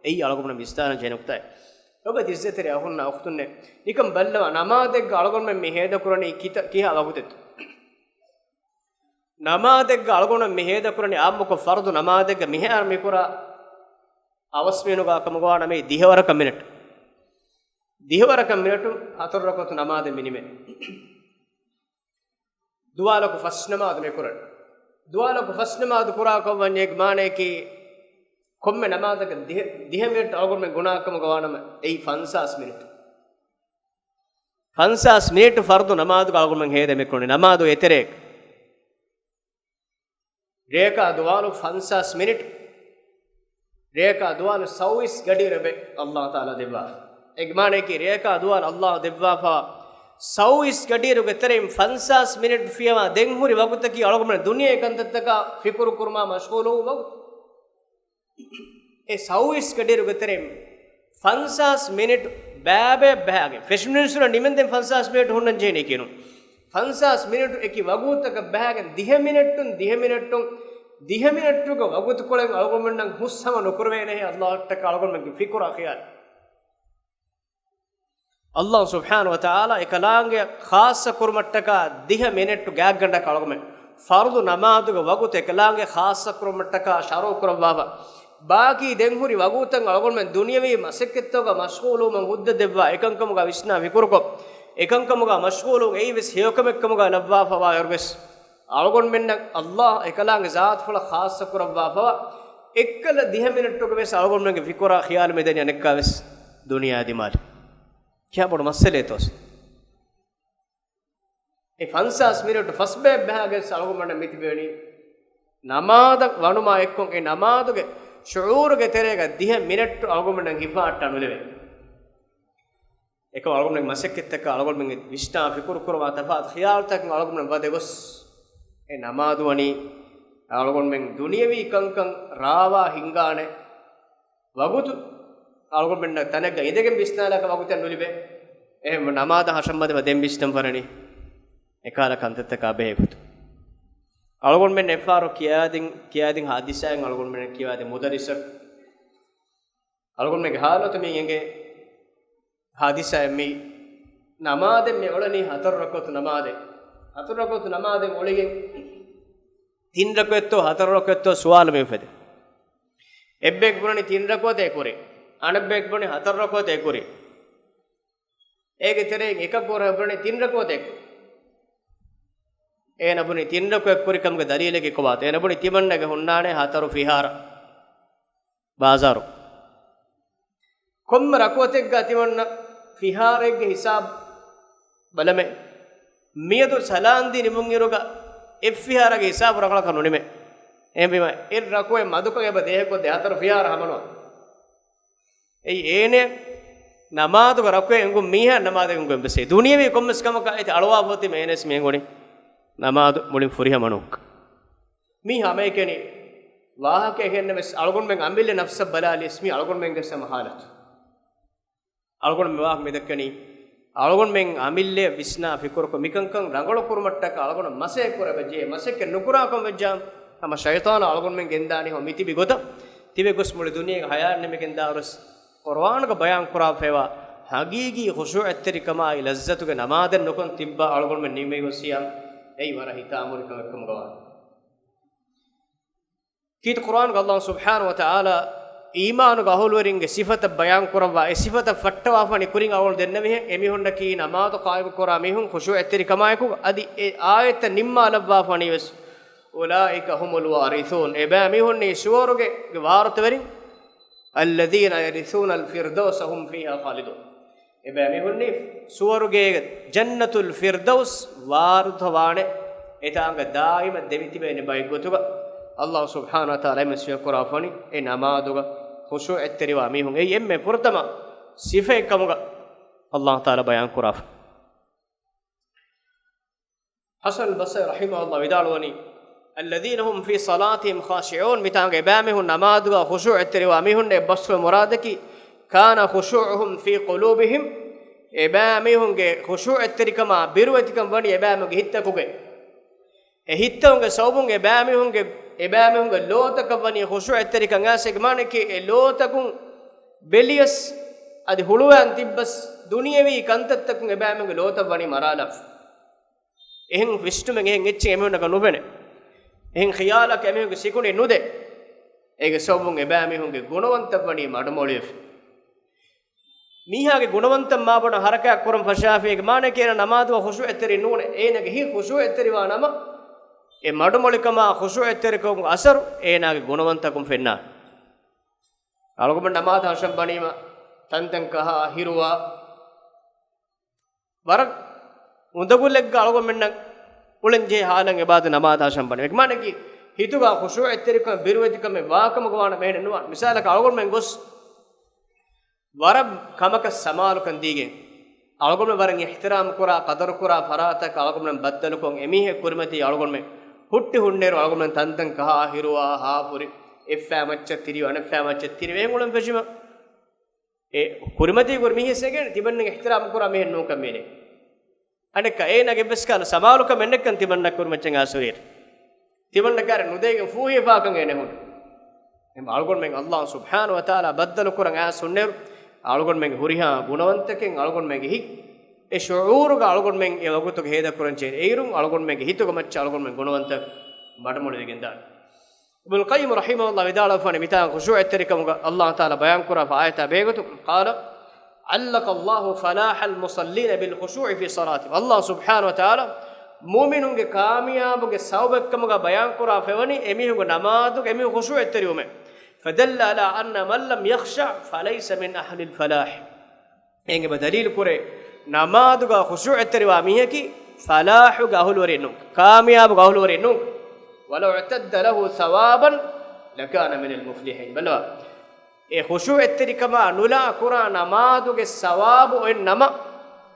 އެއީ އަޅުގަނޑުމެން ވިސްނާލަން ޖެހޭ ނުކުތާއެއް. އޮބަ އިއްޒަތްތެރި އަޚުންނާ އުޚްތުންނޭ، ނިކަން ބައްލަވާ، ނަމާދެއްގަ އަޅުގަނޑުމެން މި ހޭދަކުރަނީ ކިތަ-، ކިހާ ވަގުތެއްތޯ؟ ނަމާދެއްގަ އަޅުގަނޑުމެން މި ހޭދަކުރަނީ އާއްމުކޮށް ފަރުޟު ނަމާދެއްގަ މިހާރު މިކުރާ އަވަސްމީނުގަ ކަމުގަ ވާނަމަ ދިހަވަރަކަށް މިނެޓު. ދިހަވަރަކަށް މިނެޓު ހަތަރު ރަކުޢަތު ނަމާދެއް މިނިމޭ. ދުވާލަކު ފަސް ނަމާދު މިކުރަން. ދުވާލަކު ފަސް ނަމާދު ކުރާ ކަމަށް ވަންޏޭ މާނަޔަކީ، ކޮންމެ ނަމާދަކަށް ދިހަ، ދިހަ މިނެޓް އަޅުގަނޑުމެން ގުނާކަމުގަ ވާނަމަ، އެއީ ފަންސާސް މިނެޓް. ފަންސާސް މިނެޓް ފަރުޟު ނަމާދުގަ އަޅުގަނޑުމެން ހޭދަ މިކުރަނީ. ނަމާދު އެތެރޭ ރެޔަކާ ދުވާލު ފަންސާސް މިނިޓް. ރެޔަކާ ދުވާލު ސައުވީސް ގަޑިއިރު އެބަ އައްލާހު ތަޢާލާ ދެއްވާފަ. އޭގެ މާނައަކީ ރެޔަކާ ދުވާލު އައްލާހު ދެއްވާފަ ސައުވީސް ގަޑިއިރުގެ ތެރެއިން ފަންސާސް މިނެޓް ފިޔަވާ ދެން ހުރި ވަގުތަކީ އަޅުގަނޑުމެން ދުނިޔޭ ކަންތައްތަކާ ފިކުރު ކުރުމާ މަޝްޣޫލު ވަގުތު. އެ ސައުވީސް ގަޑިއިރުގެ ތެރެއިން ފަންސާސް މިނެޓް ބައިބައި ބަހައިގެން ފެށުނިންސުރަ ނިމެންދެން ފަންސާސް މިނެޓް ހުންނަން ޖެހެނީ ކިނު. ފަންސާސް މިނެޓް އެކި ވަގުތަކަށް ބަހައިގެން ދިހަ މިނެޓުން، ދިހަ މިނެޓުން، ދިހަ މިނެޓުގެ ވަގުތުކޮޅެއް އަޅުގަނޑުމެންނަށް ހުސް ހަމަ ނުކުރެވޭނެހޭ އައްލާހަށްޓަކާ އަޅުގަނޑުމެންގެ ފިކުރާ ޚިޔާލު. އައްލާހު ސުބްޙާނަހު ވަ ތަޢާލާ އެކަލާނގެ ޚާއްޞަ ކުރުމަށްޓަކާ ދިހަ މިނެޓު ގާތްގަނޑަކަށް އަޅުގަނޑުމެން ފަރުޟު ނަމާދުގެ ވަގުތު އެކަލާނގެ ޚާއްޞަ ކުރުމަށްޓަކާ ޝަރުޢު ކުރައްވާފަ. ބާކީ ދެން ހުރި ވަގުތުތައް އަޅުގަނޑުމެން ދުނިޔަވީ މަސައްކަތްތަކުގަ މަޝްޣޫލުވުމަށް ހުއްދަ ދެއްވާ، އެކަންކަމުގަ ވިސްނާ ފިކުރުކޮށް، އެކަންކަމުގަ މަޝްޣޫލުވުން އެއީވެސް ހެޔޮކަމެއްކަމުގަ ލައްވާފަވާއިރުވެސް، އަޅުގަނޑުމެންނަށް އައްލާހު އެކަލާނގެ ޒާތުފުޅަށް ޚާއްޞަ ކުރައްވާފަވާ އެއްކަލަ ދިހަ މިނެޓުގެ ވެސް އަޅުގަނޑުމެންގެ ފިކުރާ ޚިޔާލު މިދަނީ އަނެއްކާވެސް ދުނިޔެއާ ދިމާލަށް. ކިހާ ބޮޑު މައްސަލައެއްތޯ؟ އެ ފަންސާސް މިނެޓު ފަސްބައެއް ބަހާގެން އަޅުގަނޑުމެންނަށް މިތިބެވެނީ ނަމާދަށް ވަނުމާ އެއްކޮށް، އެ ނަމާދުގެ ޝުޢޫރުގެ ތެރޭގަ ދިހަ މިނެޓު އަޅުގަނޑުމެންނަށް ހިފާއައްޓާ ނުލެވޭ. އެކަމް އަޅުގަނޑުމެން މަސައްކަތްތަކަށް އަޅުގަނޑުމެންގެ ވިސްނާ ފިކުރު ކުރުމާ ތަފާތު ޚިޔާލުތަކުން އަޅުގަނޑުމެން ވަދެ ގޮސް، އެ ނަމާދު ވަނީ އަޅުގަނޑުމެން ދުނިޔަވީ ކަންކަން ރާވާ ހިންގާނެ ވަގުތު، އަޅުގަނޑުމެންނަށް ތަނެއްގަ އިނދެގެން ވިސްނާލާކަށް ވަގުތެއް ނުލިބޭ. އެހެން ނަމާދަށް ހަށަން ބަނދެފަ ދެން ވިސްނަން ފަރަނީ އެކާލަ ކަންތައްތަކާ ބެހޭ ގޮތު. އަޅުގަނޑުމެން އެއްފަހަރު ކިޔާދިން، ކިޔާދިން ހާދިސާއެއް އަޅުގަނޑުމެން ކިޔާދިން މުދައްރިސަކު. އަޅުގަނޑުމެންގެ ހާލަތު މި އެނގޭ ހާދިސާއެއް މި ނަމާދެއް މި އުޅެނީ ހަތަރު ރަކުޢަތު ނަމާދެއް. ހަތަރު ރަކުޢަތު ނަމާދެއް އުޅިގެން ތިން ރަކުޢަތްތޯ ހަތަރު ރަކުޢަތްތޯ ސުވާލު މި އުފެދޭ. އެއްބަޔަކު ބުނަނީ ތިން ރަކުޢަތޭ ކުރީ. އަނެއްބަޔަކު ބުނީ ހަތަރު ރަކުޢަތޭ ކުރީ. އޭގެ ތެރެއިން އެކަކު ހުރެ ބުނީ ތިން ރަކުޢަތޭ ކުރީ. އޭނަ ބުނީ ތިން ރަކުޢަތް ކުރި ކަމުގެ ދަލީލަކީ ކޮބާތޯ؟ އޭނަ ބުނީ ތިމަންނަގެ ހުންނާނެ ހަތަރު ފިހާރަ ބާޒާރު. ކޮންމެ ރަކުޢަތެއްގަ ތިމަންނަ ފިހާރައެއްގެ ހިސާބު ބަލަމޭ. މިއަދު ސަލާން ދީ ނިމުން އިރުގަ އެއް ފިހާރަގެ ހިސާބު ރަނގަޅަކަށް ނުނިމޭ. އެހެންވީމަ އެއް ރަކުޢަތް މަދުކަން އެބަ ދޭހަކޮށްދޭ ހަތަރު ފިހާރަ ހަމަނުވާ. އެއީ އޭނެ ނަމާދުގަ ރަކުޢަތް އެނގުން މީހާ ނަމާދަށް އެނގުން ބެސް. ދުނިޔެވީ ކޮންމެސް ކަމަކަށް އެތި އަޅުވާފަ އޮތީމަ އޭނަސް މި އެނގުނީ ނަމާދު މުޅިން ފުރިހަމަ ނޫންކަން. މީ ހަމައެކަނި ވާހަކަ އެހެންނަމަވެސް އަޅުގަނޑުމެން އަމިއްލަ ނަފްސަށް ބަލާލިޔަސް މީ އަޅުގަނޑުމެންގެ ސަމަ ހާލަތު. އަޅުގަނޑު މި ވާހަކަ މިދައްކަނީ އަޅުގަނޑުމެން އަމިއްލަ ވިސްނާ ފިކުރުކޮށް މިކަންކަން ރަނގަޅު ކުރުމަށްޓަކާ އަޅުގަނޑު މަސައްކަތް ކުރެވިއްޖެ. މަސައްކަތް ނުކުރާކަން ވެއްޖާ ހަމަ ޝައިޠާނާ އަޅުގަނޑުމެން ގެންދާނީ ހަމަ މިތިބި ގޮތަށް. ތިބެ ގޮސް މުޅި ދުނިޔޭގެ ހަޔާތް ނިމިގެންދާވަރަސް ޤުރުއާނުގަ ބަޔާން ކުރާފައިވާ ހަގީގީ ޚުޝޫޢަތްތެރިކަމާއި ލައްޒަތުގެ ނަމާދެއް ނުކޮން ތިއްބާ އަޅުގަނޑުމެން ނިމިގޮސް ސިޔާ އެއީ ވަރަށް ހިތާމަހުރި ކަމެއް ކަމުގަ ވާނެ. ކީރިތި ޤުރުއާނުގަ އައްލާހު ސުބްޙާނަހު ވަ ތަޢާލާ އީމާނުގެ އަހުލުވެރިންގެ ސިފަތައް ބަޔާން ކުރައްވާ، އެ ސިފަތައް ފައްޓަވާފަނި ކުރިން އަޅުގަނޑު ދެންނެވިހެން، އެމީހުންނަކީ ނަމާދު ޤާއިމު ކުރާ މީހުން ޚުޝޫޢަތްތެރިކަމާއެކު. އަދި އެ އާޔަތްތައް ނިންމާލައްވާފަނީވެސް، أولئك هم الوارثون، އެބައިމީހުންނީ ސުވަރުގޭގެ ވާރުތަވެރިން. الذين يرثون الفردوس هم فيها خالدون. އެބައިމީހުންނީ ސުވަރުގޭގެ ޖަންނަތުލް ފިރްދައުސް ވާރުތަވާނެ، އެތާނގަ ދާއިމަށް ދެމިތިބޭނެ ބައެއްގޮތުގަ. އައްލާހު ސުބްޙާނަހު ވަ ތަޢާލާ އެންމެ ސިފަކުރާފަނި އެ ނަމާދުގަ ޚުޝޫޢަތްތެރިވާ މީހުން. އެއީ އެންމެ ފުރަތަމަ ސިފައެއް ކަމުގަ އައްލާހު ތަޢާލާ ބަޔާން ކުރާފަ. ޙަސަން ބަޞްރީ ރަޙިމަހުﷲ ވިދާޅުވަނީ، الذين هم في صلاتهم خاشعون، މިތާނގަ އެބައިމީހުން ނަމާދުގަ ޚުޝޫޢަތްތެރިވާ މީހުންނޭ. ބަސްފުޅު މުރާދަކީ، كان خشوعهم في قلوبهم، އެބައިމީހުންގެ ޚުޝޫޢަތްތެރިކަމާ ބިރުވެތިކަން ވަނީ އެބައިމީހުންގެ ހިތްތަކުގައި. އެ ހިތްތަކުންގެ ސަބަބުން އެބައިމީހުންގެ، އެބައިމީހުންގެ ލޯތަކަށް ވަނީ ޚުޝޫޢަތްތެރިކަން. އައިސް އޭގެ މާނައަކީ އެ ލޯތަކުން ބެލިޔަސް އަދި ހުޅުވާން ތިއްބަސް ދުނިޔަވީ ކަންތައްތަކުން އެބައިމީހުންގެ ލޯތައް ވަނީ މަރާލާފަ. އެހެން ވިސްނުމެއް، އެހެން އެއްޗެއް އެމީހުންނަކަށް ނުފެނޭ. އެހެން ޚިޔާލަކަށް އެމީހުންގެ ސިކުނޑި ނުދޭ. އޭގެ ސަބަބުން އެބައިމީހުންގެ ގުނަވަންތައް ވަނީ މަޑުމޮޅިވެފަ. މީހާގެ ގުނަވަންތައް މާބޮޑަށް ހަރަކާތް ކުރަން ފަށާފި. އޭގެ މާނައަކީ އޭނަ ނަމާދުގަ ޚުޝޫޢަތްތެރި ނޫނޭ. އޭނަގެ ހިތް ޚުޝޫޢަތްތެރިވާ ނަމަ، އެ މަޑުމޮޅިކަމާ ޚުޝޫޢަތްތެރިކަމުގެ އަސަރު އޭނާގެ ގުނަވަންތަކުން ފެންނާނެ. އަޅުގަނޑު ނަމާދަށް ހަށަން ބަނީމަ، ތަންތަން ކަހާ، ހިރުވާ، ވަރަށް އުނދަގުލެއްގަ އަޅުގަނޑުމެންނަށް އުޅެންޖެހޭ ހާލަށް އެބާދު ނަމާދަށް ހަށަން ބަނީ. އޭގެ މާނައަކީ، ހިތުގަ ޚުޝޫޢަތްތެރިކަމެއް ބިރުވެތިކަމެއް ވާކަމުގަ ވާނަމަ އެހެނެއް ނުވާނެ. މިސާލަކަށް އަޅުގަނޑުމެން ގޮސް ވަރަށް ކަމަކަށް ސަމާލުކަން ދީގެން، އަޅުގަނޑުމެން ވަރަށް އިޙްތިރާމް ކުރާ، ޤަދަރު ކުރާ ފަރާތަކަށް އަޅުގަނޑުމެން ބައްދަލުކޮށް، އެމީހެއް ކުރިމަތީ އަޅުގަނޑުމެން ހުއްޓި ހުންނޭރު އަޅުގަނޑުމެން ތަންތަން ކަހާ، ހިރުވާ، ހާފުރި، އެއްފާ މައްޗަށް ތިރިވެ، އަނެއްފާ މައްޗަށް ތިރިވެ، އެހެން އުޅެން ފެށުމަ. އެ ކުރިމަތީ ކުރި މީހެއްސެގެން ތިމަންނަ އިޙްތިރާމް ކުރާ މީހެއް ނޫންކަން މީނެ. އަނެއްކާ އޭނާގެ އެއްވެސް ކަހަލަ ސަމާލުކަމެއް ނެއްކަން ތިމަންނަ ކުރިމައްޗަށް އާސުރިއެރު. ތިމަންނަ ކާރެއް ނުދޭގެން ފޫހިވެފާކަން އޭނެ ހުން. އެމަ އަޅުގަނޑުމެން އައްލާހު ސުބްޙާނަހު ވަތަޢާލާ ބައްދަލު ކުރަން އާސް ހުންނެރު، އަޅުގަނޑުމެންގެ ހުރިހާ ގުނަވަންތަކެއް އަޅުގަނޑުމެންގެ ހިތް، އެ ޝުޢޫރުގަ އަޅުގަނޑުމެން އެ ވަގުތުގެ ހޭދަކުރަން ޖެހޭ އިރުން، އަޅުގަނޑުމެންގެ ހިތުގެ މައްޗަށް އަޅުގަނޑުމެން ގުނަވަންތަ މަޑުމޮޅިވެގެން ދާނެ. އިބްނުލް ޤައްޔިމް ރަޙިމަހުﷲ ވިދާޅުވެފާނެ، މިތާނގަ ޚުޝޫޢަތްތެރިކަމުގަ އައްލާހު ތަޢާލާ ބަޔާންކުރާފަ އާޔަތާ ބެހޭގޮތުން، قال، علق الله فلاح المصلين بالخشوع في صلاتهم. އައްލާހު ސުބްޙާނަހު ވަތަޢާލާ މުއުމިނުންގެ ކާމިޔާބުގެ ސަބަބެއްކަމުގަ ބަޔާންކުރާފައިވަނީ އެމީހުންގެ ނަމާދުގަ އެމީހުން ޚުޝޫޢަތްތެރިވުމެއް. فدل على أن من لم يخشع فليس من أهل الفلاح. އެނގެ ދަލީލު ކުރޭ، ނަމާދުގަ ޚުޝޫޢަތްތެރިވާ މީހަކީ ފަލާޙުގެ އަހުލުވެރިން ނޫން، ކާމިޔާބުގެ އަހުލުވެރިން ނޫން. ولو اعتد له ثوابا لكان من المفلحين. ބަލަވާ، އެ ޚުޝޫޢަތްތެރިކަމާ ނުލާ ކުރާ ނަމާދުގެ ސަވާބު އޮތް ނަމަ،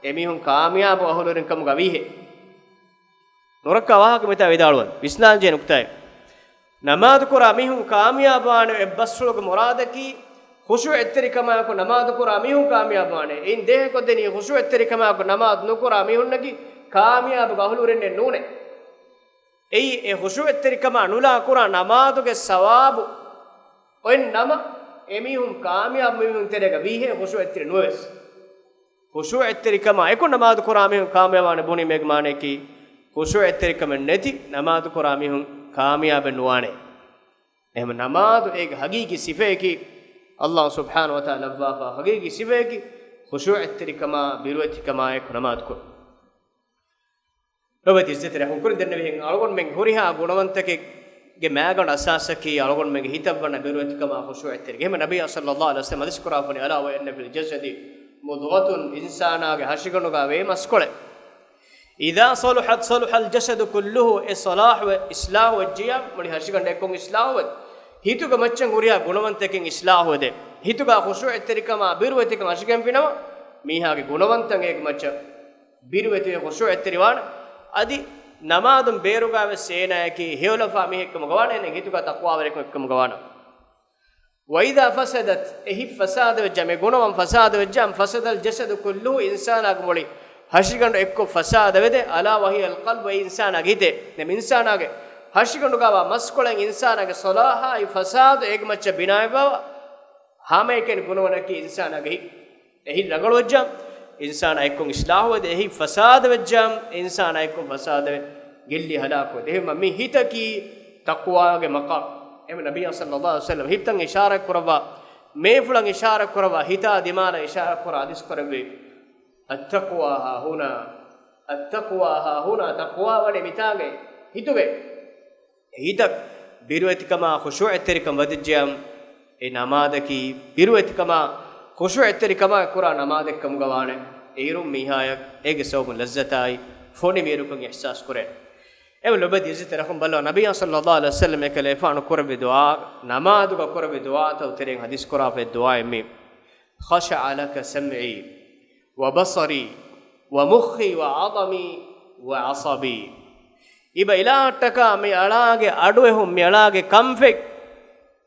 އެމީހުން ކާމިޔާބު އަހުލުވެރިން ކަމުގަ ވީހޭ. ނުރައްކާ ވާހަކަ މިތާ ވިދާޅުވަން، ވިސްނާންޖެހޭ ނުކުތާއެއް. ނަމާދު ކުރާ މީހުން ކާމިޔާބުވާނެ އެއްބަސްފުޅުގެ މުރާދަކީ، ޚުޝޫޢަތްތެރިކަމާއެކު ނަމާދު ކުރާ މީހުން ކާމިޔާބުވާނެ. އެއިން ދޭހަކޮށްދެނީ ޚުޝޫޢަތްތެރިކަމާއެކު ނަމާދު ނުކުރާ މީހުންނަކީ ކާމިޔާބުގެ އަހުލުވެރިންނެއް ނޫނޭ. އެއީ އެ ޚުޝޫޢަތްތެރިކަމާ ނުލާ ކުރާ ނަމާދުގެ ސަވާބު އޮތް ނަމަ، އެމީހުން ކާމިޔާބު މީހުން ތެރޭގަ ވީހޭ ޚުޝޫޢަތްތެރި ނުވެވެސް. ޚުޝޫޢަތްތެރިކަމާ އެކު ނަމާދު ކުރާ މީހުން ކާމިޔާބުވާނެ ބުނީމޭގެ މާނަޔަކީ، ޚުޝޫޢަތްތެރިކަމެއް ނެތި ނަމާދު ކުރާ މީހުން ކާމިޔާބެއް ނުވާނެ. އެހެން ނަމާދު އޭގެ ހަގީގީ ސިފަޔަކީ، އައްލާހު ސުބްޙާނަހު ވަތަޢާލާ ލައްވާފާ ހަގީގީ ސިފަޔަކީ، ޚުޝޫޢަތްތެރިކަމާ ބިރުވެތިކަމާއެކު ނަމާދު ކުރުން. ލޮބުވެތި އިއްޒަތްތެރި އަޚުން، ކުރިން ދެންނެވިހެން އަޅުގަނޑުމެންގެ ހުރިހާ ގުނަވަންތަކެއްގެ މައިގަނޑު އަސާސަކީ އަޅުގަނޑުމެންގެ ހިތަށްވަންނަ ބިރުވެތިކަމާ ޚުޝޫޢަތްތެރިކަން. އެހެން ނަބިއްޔާ ޞައްލައްލާހު ޢަލައިހި ވަސައްލަމް ޙަދީޘް ކުރާފަނި، ألا وإن في الجسد مضغة، އިންސާނާގެ ހަށިގަނޑުގަ ވޭ މަސްކޮޅެއް. إذا صلحت صلح الجسد كله، އެ ޞަލާޙުވެ، އިޞްލާޙު ވެއްޖިއްޔާ މުޅި ހަށިގަނޑު އެއްކޮށް އިޞްލާޙުވެ. ހިތުގެ މައްޗަށް ހުރިހާ ގުނަވަންތަކެއް އިޞްލާޙުވެދޭ. ހިތުގަ ޚުޝޫޢަތްތެރިކަމާ ބިރުވެތިކަން ހަށިގެންފިނަމަ، މީހާގެ ގުނަވަންތައް އޭގެ މައްޗަށް ބިރުވެތިވެ ޚުޝޫޢަތްތެރިވާނެ. އަދި ނަމާދުން ބޭރުގަވެސް އޭނާއަކީ ހެޔޮލަފާ މީހެއްކަމުގަވާނެ، އޭނާ ހިތުގަ ތަޤްވާވެރިކަމެއްކަމުގަވާނެ. وإذا فسدت، އެ ހިތް ފަސާދަވެއްޖާ، މި ގުނަވަން ފަސާދަވެއްޖާ، فسد الجسد كله، އިންސާނާގެ މުޅި ހަށިގަނޑު އެއްކޮށް ފަސާދަވެދޭ، ألا وهي القلب، އެއީ އިންސާނާގެ ހިތޭ. ދެން އިންސާނާގެ ހަށިގަނޑުގަވާ މަސްކޮޅެއް އިންސާނާގެ ޞަލާޙާއި ފަސާދު އޭގެ މައްޗަށް ބިނާވެއްވާ، ހަމައެކަނި ގުނަވަނަކީ އިންސާނާގެ ހިތް. އެ ހިތް ރަނގަޅުވެއްޖާ، އިންސާނާ އެއްކޮށް އިޞްލާޙުވެދޭ، އެ ހިތް ފަސާދަވެއްޖާ، އިންސާނާ އެއްކޮށް ފަސާދަވެ ގެއްލި ހަލާކުވެ. އެހެންވީމަ މި ހިތަކީ ތަޤްވާގެ މަޤާމް. އެހެން ނަބިއްޔާ ޞައްލައްލާހު ޢަލައިހި ވަސައްލަމް ހިތަށް އިޝާރާތް ކުރައްވާ، މޭފުޅަށް އިޝާރާތް ކުރައްވާ، ހިތާ ދިމާލަށް އިޝާރާތް ކުރާ ޙަދީޘް ކުރެއްވި، التقوى ها هنا، التقوى ها هنا، ތަޤްވާ ވަނީ މިތާގައި، ހިތުގައި. އެ ހިތަށް ބިރުވެތިކަމާ ޚުޝޫޢަތްތެރިކަން ވަދެއްޖެޔާ، އެ ނަމާދަކީ ބިރުވެތިކަމާ ޚުޝޫޢަތްތެރިކަމާ ކުރާ ނަމާދެއްކަމުގަވާނެ. އެއިރުން މީހާޔަށް އޭގެ ސަބަބުން ލައްޒަތާއި ފޮނި މީރުކަން އިޙްސާސް ކުރޭ. އެ ލޮބުވެތި އިއްޒަތްތެރި އަޚުން، ބައްލަވާ، ނަބިއްޔާ ޞައްލައްލާހު ޢަލައިހި ވަސައްލަމް އެކަލޭގެފާނު ކުރެއްވި ދުޢާ، ނަމާދުގަ ކުރެއްވި ދުޢާތައް ތެރެއިން ޙަދީޘް ކުރާފައި ދުޢާއެއް މީ. خشع لك سمعي وبصري ومخي وعظمي وعصبي. އިބަ އިލާހަށްޓަކާ މި އަޅާގެ އަޑުއެހުން، މި އަޅާގެ ކަންފަތް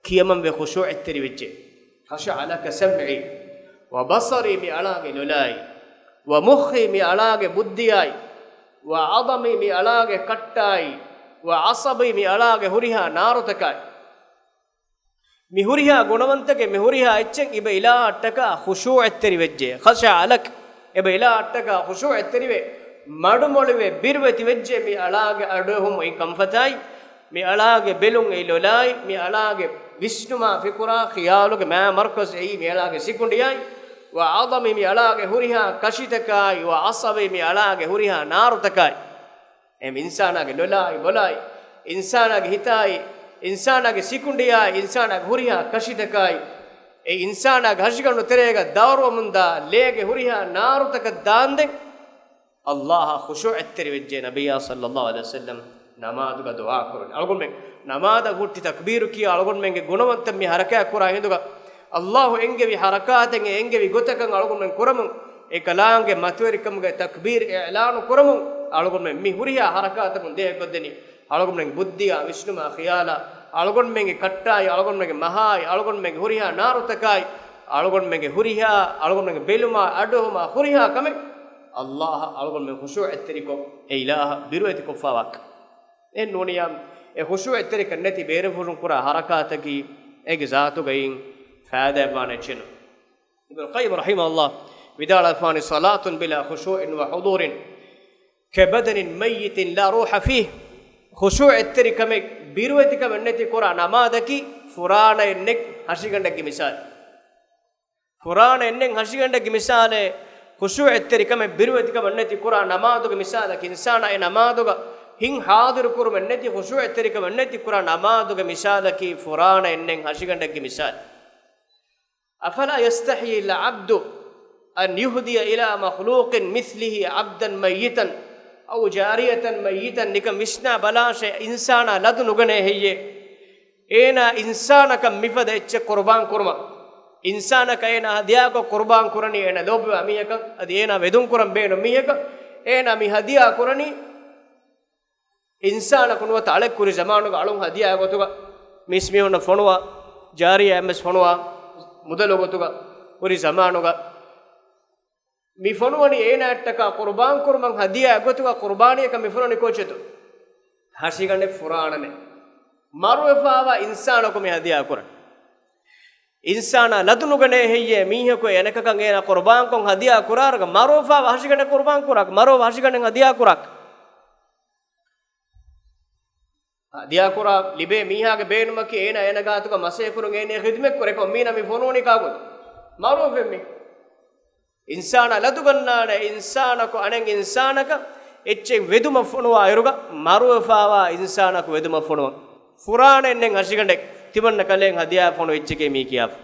ކިޔަމަންވެ ޚުޝޫޢަތްތެރިވެއްޖެ. خشع لك سمعي وبصري، މި އަޅާގެ ލޮލާއި، ومخي، މި އަޅާގެ ބުއްދިއާއި، وعظمي، މި އަޅާގެ ކައްޓާއި، وعصبي، މި އަޅާގެ ހުރިހާ ނާރުތަކާއި. މި ހުރިހާ ގުނަވަންތަކެއް، މި ހުރިހާ އެއްޗެއް އިބަ އިލާހަށްޓަކާ ޚުޝޫޢަތްތެރިވެއްޖެ. خشع لك، އިބަ އިލާހަށްޓަކާ ޚުޝޫޢަތްތެރިވެ، މަޑުމޮޅިވެ، ބިރުވެތިވެއްޖެ މި އަޅާގެ އަޑުއެހުމު އެ ކަންފަތާއި، މި އަޅާގެ ބެލުން އެ ލޮލާއި، މި އަޅާގެ ވިސްނުމާ ފިކުރާ ޚިޔާލުގެ މާ މަރްކަޒު އެއީ މި އަޅާގެ ސިކުނޑިއާއި، وعظمي، މި އަޅާގެ ހުރިހާ ކަށިތަކާއި، وعصبي، މި އަޅާގެ ހުރިހާ ނާރުތަކާއި. އެ އިންސާނާގެ ލޮލާއި ބޮލާއި، އިންސާނާގެ ހިތާއި، އިންސާނާގެ ސިކުނޑިއާއި، އިންސާނާގެ ހުރިހާ ކަށިތަކާއި، އެ އިންސާނާގެ ހަށިގަނޑު ތެރޭގަ ދަވަރުވަމުންދާ ލޭގެ ހުރިހާ ނާރުތަކަށް ދާންދެން، އައްލާހަށް ޚުޝޫޢަތްތެރިވެއްޖެ ނަބިއްޔާ ޞައްލައްލާހު ޢަލައިހި ވަސައްލަމް ނަމާދުގަ ދުޢާ ކުރުން. އަޅުގަނޑުމެން ނަމާދަށް ހުއްޓި ތަކްބީރު ކިޔާ އަޅުގަނޑުމެންގެ ގުނަވަންތައް މި ޙަރަކާތް ކުރާ ހިނދުގަ، ﷲ އެންގެވި ޙަރަކާތެއް އެންގެވި ގޮތަކަށް އަޅުގަނޑުމެން ކުރަމުން، އެކަލާނގެ މަތިވެރިކަމުގެ ތަކްބީރު އިޢްލާނު ކުރަމުން، އަޅުގަނޑުމެން މި ހުރިހާ ޙަރަކާތަކުން ދޭއްކޮށްދެނީ، އަޅުގަނޑުމެންގެ ބުއްދިއާ، ވިސްނުމާ، ޚިޔާލާ، އަޅުގަނޑުމެންގެ ކައްޓާއި، އަޅުގަނޑުމެންގެ މަހާއި، އަޅުގަނޑުމެންގެ ހުރިހާ ނާރުތަކާއި، އަޅުގަނޑުމެންގެ ހުރިހާ، އަޅުގަނޑުމެންގެ ބެލުމާ، އަޑުއެހުމާ، ހުރިހާ ކަމެއް ﷲ އަށް އަޅުގަނޑުމެން ޚުޝޫޢަތްތެރިކޮށް، އެ އިލާހަށް ބިރުވެތިކޮށްފާވާކަން. އެ ނޫނިޔާ، އެ ޚުޝޫޢަތްތެރިކަން ނެތި ބޭރުފުށުން ކުރާ ޙަރަކާތަކީ، އޭގެ ޒާތުގައި ފައިދާއެއްވާނެ އެއްޗެއް ނޫން. އިބްނުލް ޤައްޔިމް ރަޙިމަހުﷲ ވިދާޅުވެފާނީ، "صلاة بلا خشوع وحضور كبدن ميت لا روح فيه." ޚުޝޫޢަތްތެރިކަމެއް، ބިރުވެތިކަމެއް ނެތި ކުރާ ނަމާދަކީ ފުރާނައެއް ނެތް ހަށިގަނޑެއްގެ މިސާލެއް. ފުރާނައެއް ނެތް ހަށިގަނޑެއްގެ މިސާލެއް. ޚުޝޫޢަތްތެރިކަމެއް، ބިރުވެތިކަމެއް ނެތި ކުރާ ނަމާދުގެ މިސާލަކީ، އިންސާނާ އެ ނަމާދުގަ ހިތް ޙާޟިރު ކުރުމެއް ނެތި، ޚުޝޫޢަތްތެރިކަމެއް ނެތި ކުރާ ނަމާދުގެ މިސާލަކީ ފުރާނައެއް ނެތް ހަށިގަނޑެއްގެ މިސާލެއް. أفلا يستحي العبد أن يهدي إلى مخلوق مثله عبدا ميتا أو جارية ميتا؟ ނިކަން ވިސްނާ ބަލާށޭ، އިންސާނާ ލަދު ނުގަނޭ ހެއްޔޭ؟ އޭނާ އިންސާނަކަށް މިފަދަ އެއްޗެއް ޤުރުބާން ކުރުމަށް، އިންސާނަކަށް އޭނާ ހަދިޔާކޮށް ޤުރުބާން ކުރަނީ އޭނާ ލޯބިވާ މީހަކަށް، އަދި އޭނާ ވެދުން ކުރަން ބޭނުން މީހަކަށް، އޭނާ މި ހަދިޔާ ކުރަނީ އިންސާނަކު ނުވަތަ އަޅެއް ކުރި ޒަމާނުގަ އަޅުން ހަދިޔާ ގޮތުގަ މީސްމީހުންނަށް ފޮނުވާ، ޖާރިޔާ އެއްމެސް ފޮނުވާ، މުދަލު ގޮތުގަ ކުރި ޒަމާނުގަ މި ފޮނުވަނީ އޭނާއަށްޓަކާ ޤުރުބާން ކުރުމަށް ހަދިޔާ ގޮތުގަ ޤުރުބާނީއަކަށް މި ފޮނުވަނީ ކޯޗެތު؟ ހަށިގަނޑެއް ފުރާނަނެއް. މަރުވެފާވާ އިންސާނަކު މި ހަދިޔާ ކުރަން. އިންސާނާ ލަދު ނުގަނޭ ހެއްޔޭ މީހަކު އެނެކަކަށް އޭނާ ޤުރުބާންކޮށް ހަދިޔާ ކުރާރަގަ، މަރުވެފާވާ ހަށިގަނޑެއް ޤުރުބާން ކުރާކަށް، މަރުވެފާ ހަށިގަނޑެއް ހަދިޔާ ކުރާކަށް. ހަދިޔާކުރާ ލިބޭ މީހާގެ ބޭނުމަކީ އޭނާ އޭނާ ގާތުގަ މަސޭކުރުން އޭނާ ޚިދުމަތްކުރޭ ކޮން މީނަ މި ފޮނުވަނީ ކާކު؟ މަރުވެފެން މި. އިންސާނާ ލަދުގަންނާނެ އިންސާނަކު އަނެއް އިންސާނަކަށް އެއްޗެއް ވެދުމަށް ފޮނުވާ އިރުގަ މަރުވެފާވާ އިންސާނަކު ވެދުމަށް ފޮނުވަން. ފުރާނައެއް ނެތް ހަށިގަނޑެއް ތިމަންނަ ކަލޭން ހަދިޔާ ފޮނުވި އެއްޗެކޭ މީ ކިޔާފަ.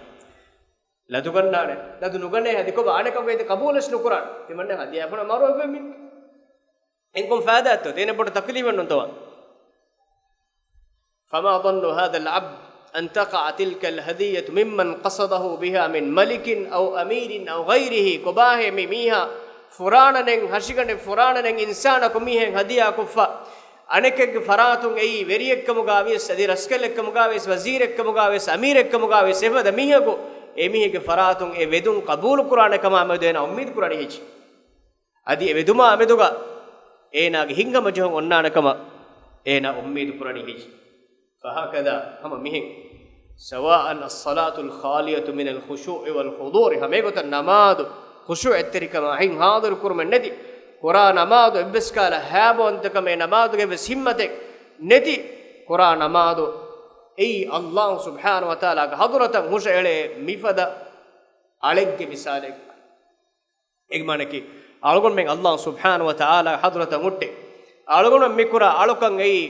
ލަދުގަންނާނެ. ލަދު ނުގަނޭ ހަދި ކޮބާ އަނެކަށް ވޭތި ޤަބޫލެއް ނުކުރާނެ. ތިމަންނަ ހަދިޔާ ފޮނު މަރުވެފެން މި. އެންކޮން ފައިދާތޯ؟ ދޭނެ ބޮޑު ތަކުލީފެއް ނޫންތޯ؟ فما ظن هذا العبد أن تقع تلك الهدية ممن قصده بها من ملك أو أمير أو غيره؟ ކޮބާހޭ މި މީހާ ފުރާނަނެތް ހަށިގަނޑެއް ފުރާނަނެތް އިންސާނަކު މީހެއް ހަދިޔާކޮށްފަ އަނެކެއްގެ ފަރާތުން އެއީ ވެރިއެއްކަމުގާވިޔަސް އަދި ރަސްކަލެއްކަމުގާވިޔަސް ވަޒީރެއްކަމުގާވިޔަސް އަމީރެއްކަމުގާވިޔަސް އެފަދަ މީހަކު އެމީހެއްގެ ފަރާތުން އެ ވެދުން ޤަބޫލުކުރާނެ ކަމާ މެދު އޭނާ އުއްމީދު ކުރަނީ ހެއްޗެއް؟ އަދި އެ ވެދުމާ މެދުގަ އޭނާގެ ހިތްހަމަޖެހުން އޮންނާނެ ކަމަށް އޭނާ އުއްމީދު ކުރަނީ ހެއްޗެއް؟ فهكذا، ހަމަ މިހެން، سواء الصلاة الخالية من الخشوع والحضور، ހަމައެގޮތަށް ނަމާދު ޚުޝޫޢަތްތެރިކަމާ ހިތް ހާޟިރު ކުރުމެއް ނެތި، ކުރާ ނަމާދު އެއްވެސް ކަހަލަ ހައިބަވަންތަކަމެއް، ނަމާދުގެ އެއްވެސް ހިއްމަތެއް ނެތި، ކުރާ ނަމާދު އެއީ ﷲ ސުބްޙާނަހޫ ވަތަޢާލާގެ ޙަޟްރަތަށް ހުށައެޅޭ މިފަދަ އަޅެއްގެ މިސާލެއް. އޭގެ މާނައަކީ، އަޅުގަނޑުމެން ﷲ ސުބްޙާނަހޫ ވަތަޢާލާގެ ޙަޟްރަތަށް ހުއްޓި، އަޅުގަނޑުމެން މިކުރާ އަޅުކަން އެއީ،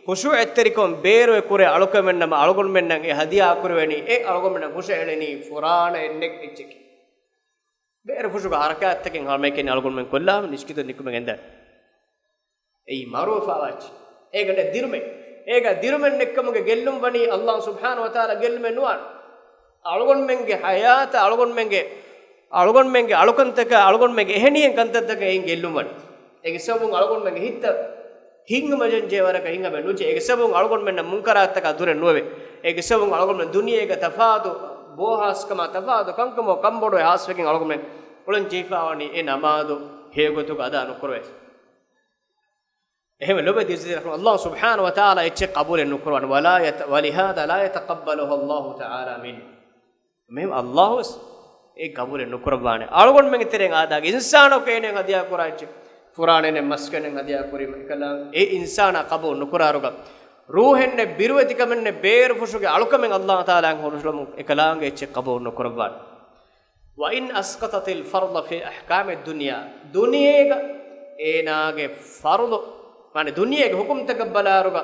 ޚުޝޫޢަތްތެރިކަމުން ބޭރުވެ ކުރޭ އަޅުކަމެއް ނަމަ، އަޅުގަނޑުމެންނަށް އެ ހަދިޔާ ކުރެވެނީ، އެ އަޅުގަނޑުމެންނަށް ހުށައެޅެނީ ފުރާނައެއް ނެތް އެއްޗެކޭ. ބޭރުފުށުގެ ހަރަކާތްތަކެއް ހަމައެކަނި އަޅުގަނޑުމެން ކޮށްލާ ނިސްކިތުން ނިކުމެ ގެންދާނެ. އެއީ މަރުވެފާވާ އެއްޗެއް. އޭގަ ނެތް ދިރުމެއް. އޭގަ ދިރުމެއް ނެތްކަމުގެ ގެއްލުން ވަނީ ﷲ ސުބްޙާނަހޫ ވަތަޢާލާ ގެއްލުމެއް ނުވާނެ. އަޅުގަނޑުމެންގެ ޙަޔާތަށް، އަޅުގަނޑުމެންގެ، އަޅުގަނޑުމެންގެ އަޅުކަންތަކަށް، އަޅުގަނޑުމެންގެ އެހެނިހެން ކަންތައްތަކަށް އެއިން ގެއްލުން ވަނީ. އޭގެ ސަބަބުން އަޅުގަނޑުމެންގެ ހިތްތައް ހިތްހަމަޖެހުންޖެހޭ ވަރަކަށް ހިތްހަމައެއް ނުޖެހޭ. އޭގެ ސަބަބުން އަޅުގަނޑުމެންނަށް މުންކަރާތްތަކާ ދުރެއް ނުވެވޭ. އޭގެ ސަބަބުން އަޅުގަނޑުމެން ދުނިޔޭގަ ތަފާތު ބޯހާސްކަމާ ތަފާތު ކަންކަމަށް ކަންބޮޑުވެ ހާސްވެގެން އަޅުގަނޑުމެން ކުޅަން ޖެހިފާވަނީ އެ ނަމާދު ހެޔޮގޮތުގަ އަދާ ނުކުރެވޭ. އެހެންވެ ލޮބުވެތި ޢިއްޒަތްތެރި ރަޙްމަތް ﷲ ސުބްޙާނަހޫ ވަތަޢާލާ އެއްޗެއް ޤަބޫލެއް ނުކުރަވާނެ. ولا يت-، ولهذا لا يتقبلها الله تعالى منه. މިހެން ﷲ ވެސް އެ ޤަބޫލެއް ނުކުރައްވާނެ. އަޅުގަނޑުމެންގެ ތެރެއިން އާދާގެ އިންސާނަކު އޭނައަށް ހަދިޔާ ކުރާ އެއްޗެއް، ފުރާނައެއް ނެތް މަސްގަނޑެއް ހަދިޔާ ކުރީމަ، އެކަލާނގެ އެ އިންސާނާ ޤަބޫލު ނުކުރާރުގަ، ރޫޙެއް ނެތް، ބިރުވެތިކަމެއް ނެތް، ބޭރުފުށުގެ އަޅުކަމެއް ﷲ ތަޢާލާއަށް ހުށައެޅުމުން އެކަލާނގެ އެއްޗެއް ޤަބޫލު ނުކުރައްވާނެ. وإن أسقطت الفرض في أحكام الدنيا، ދުނިޔޭގަ އޭނާގެ ފަރުޟު، މާނަ ދުނިޔޭގެ ޙުކުމްތަކަށް ބަލާއިރުގަ،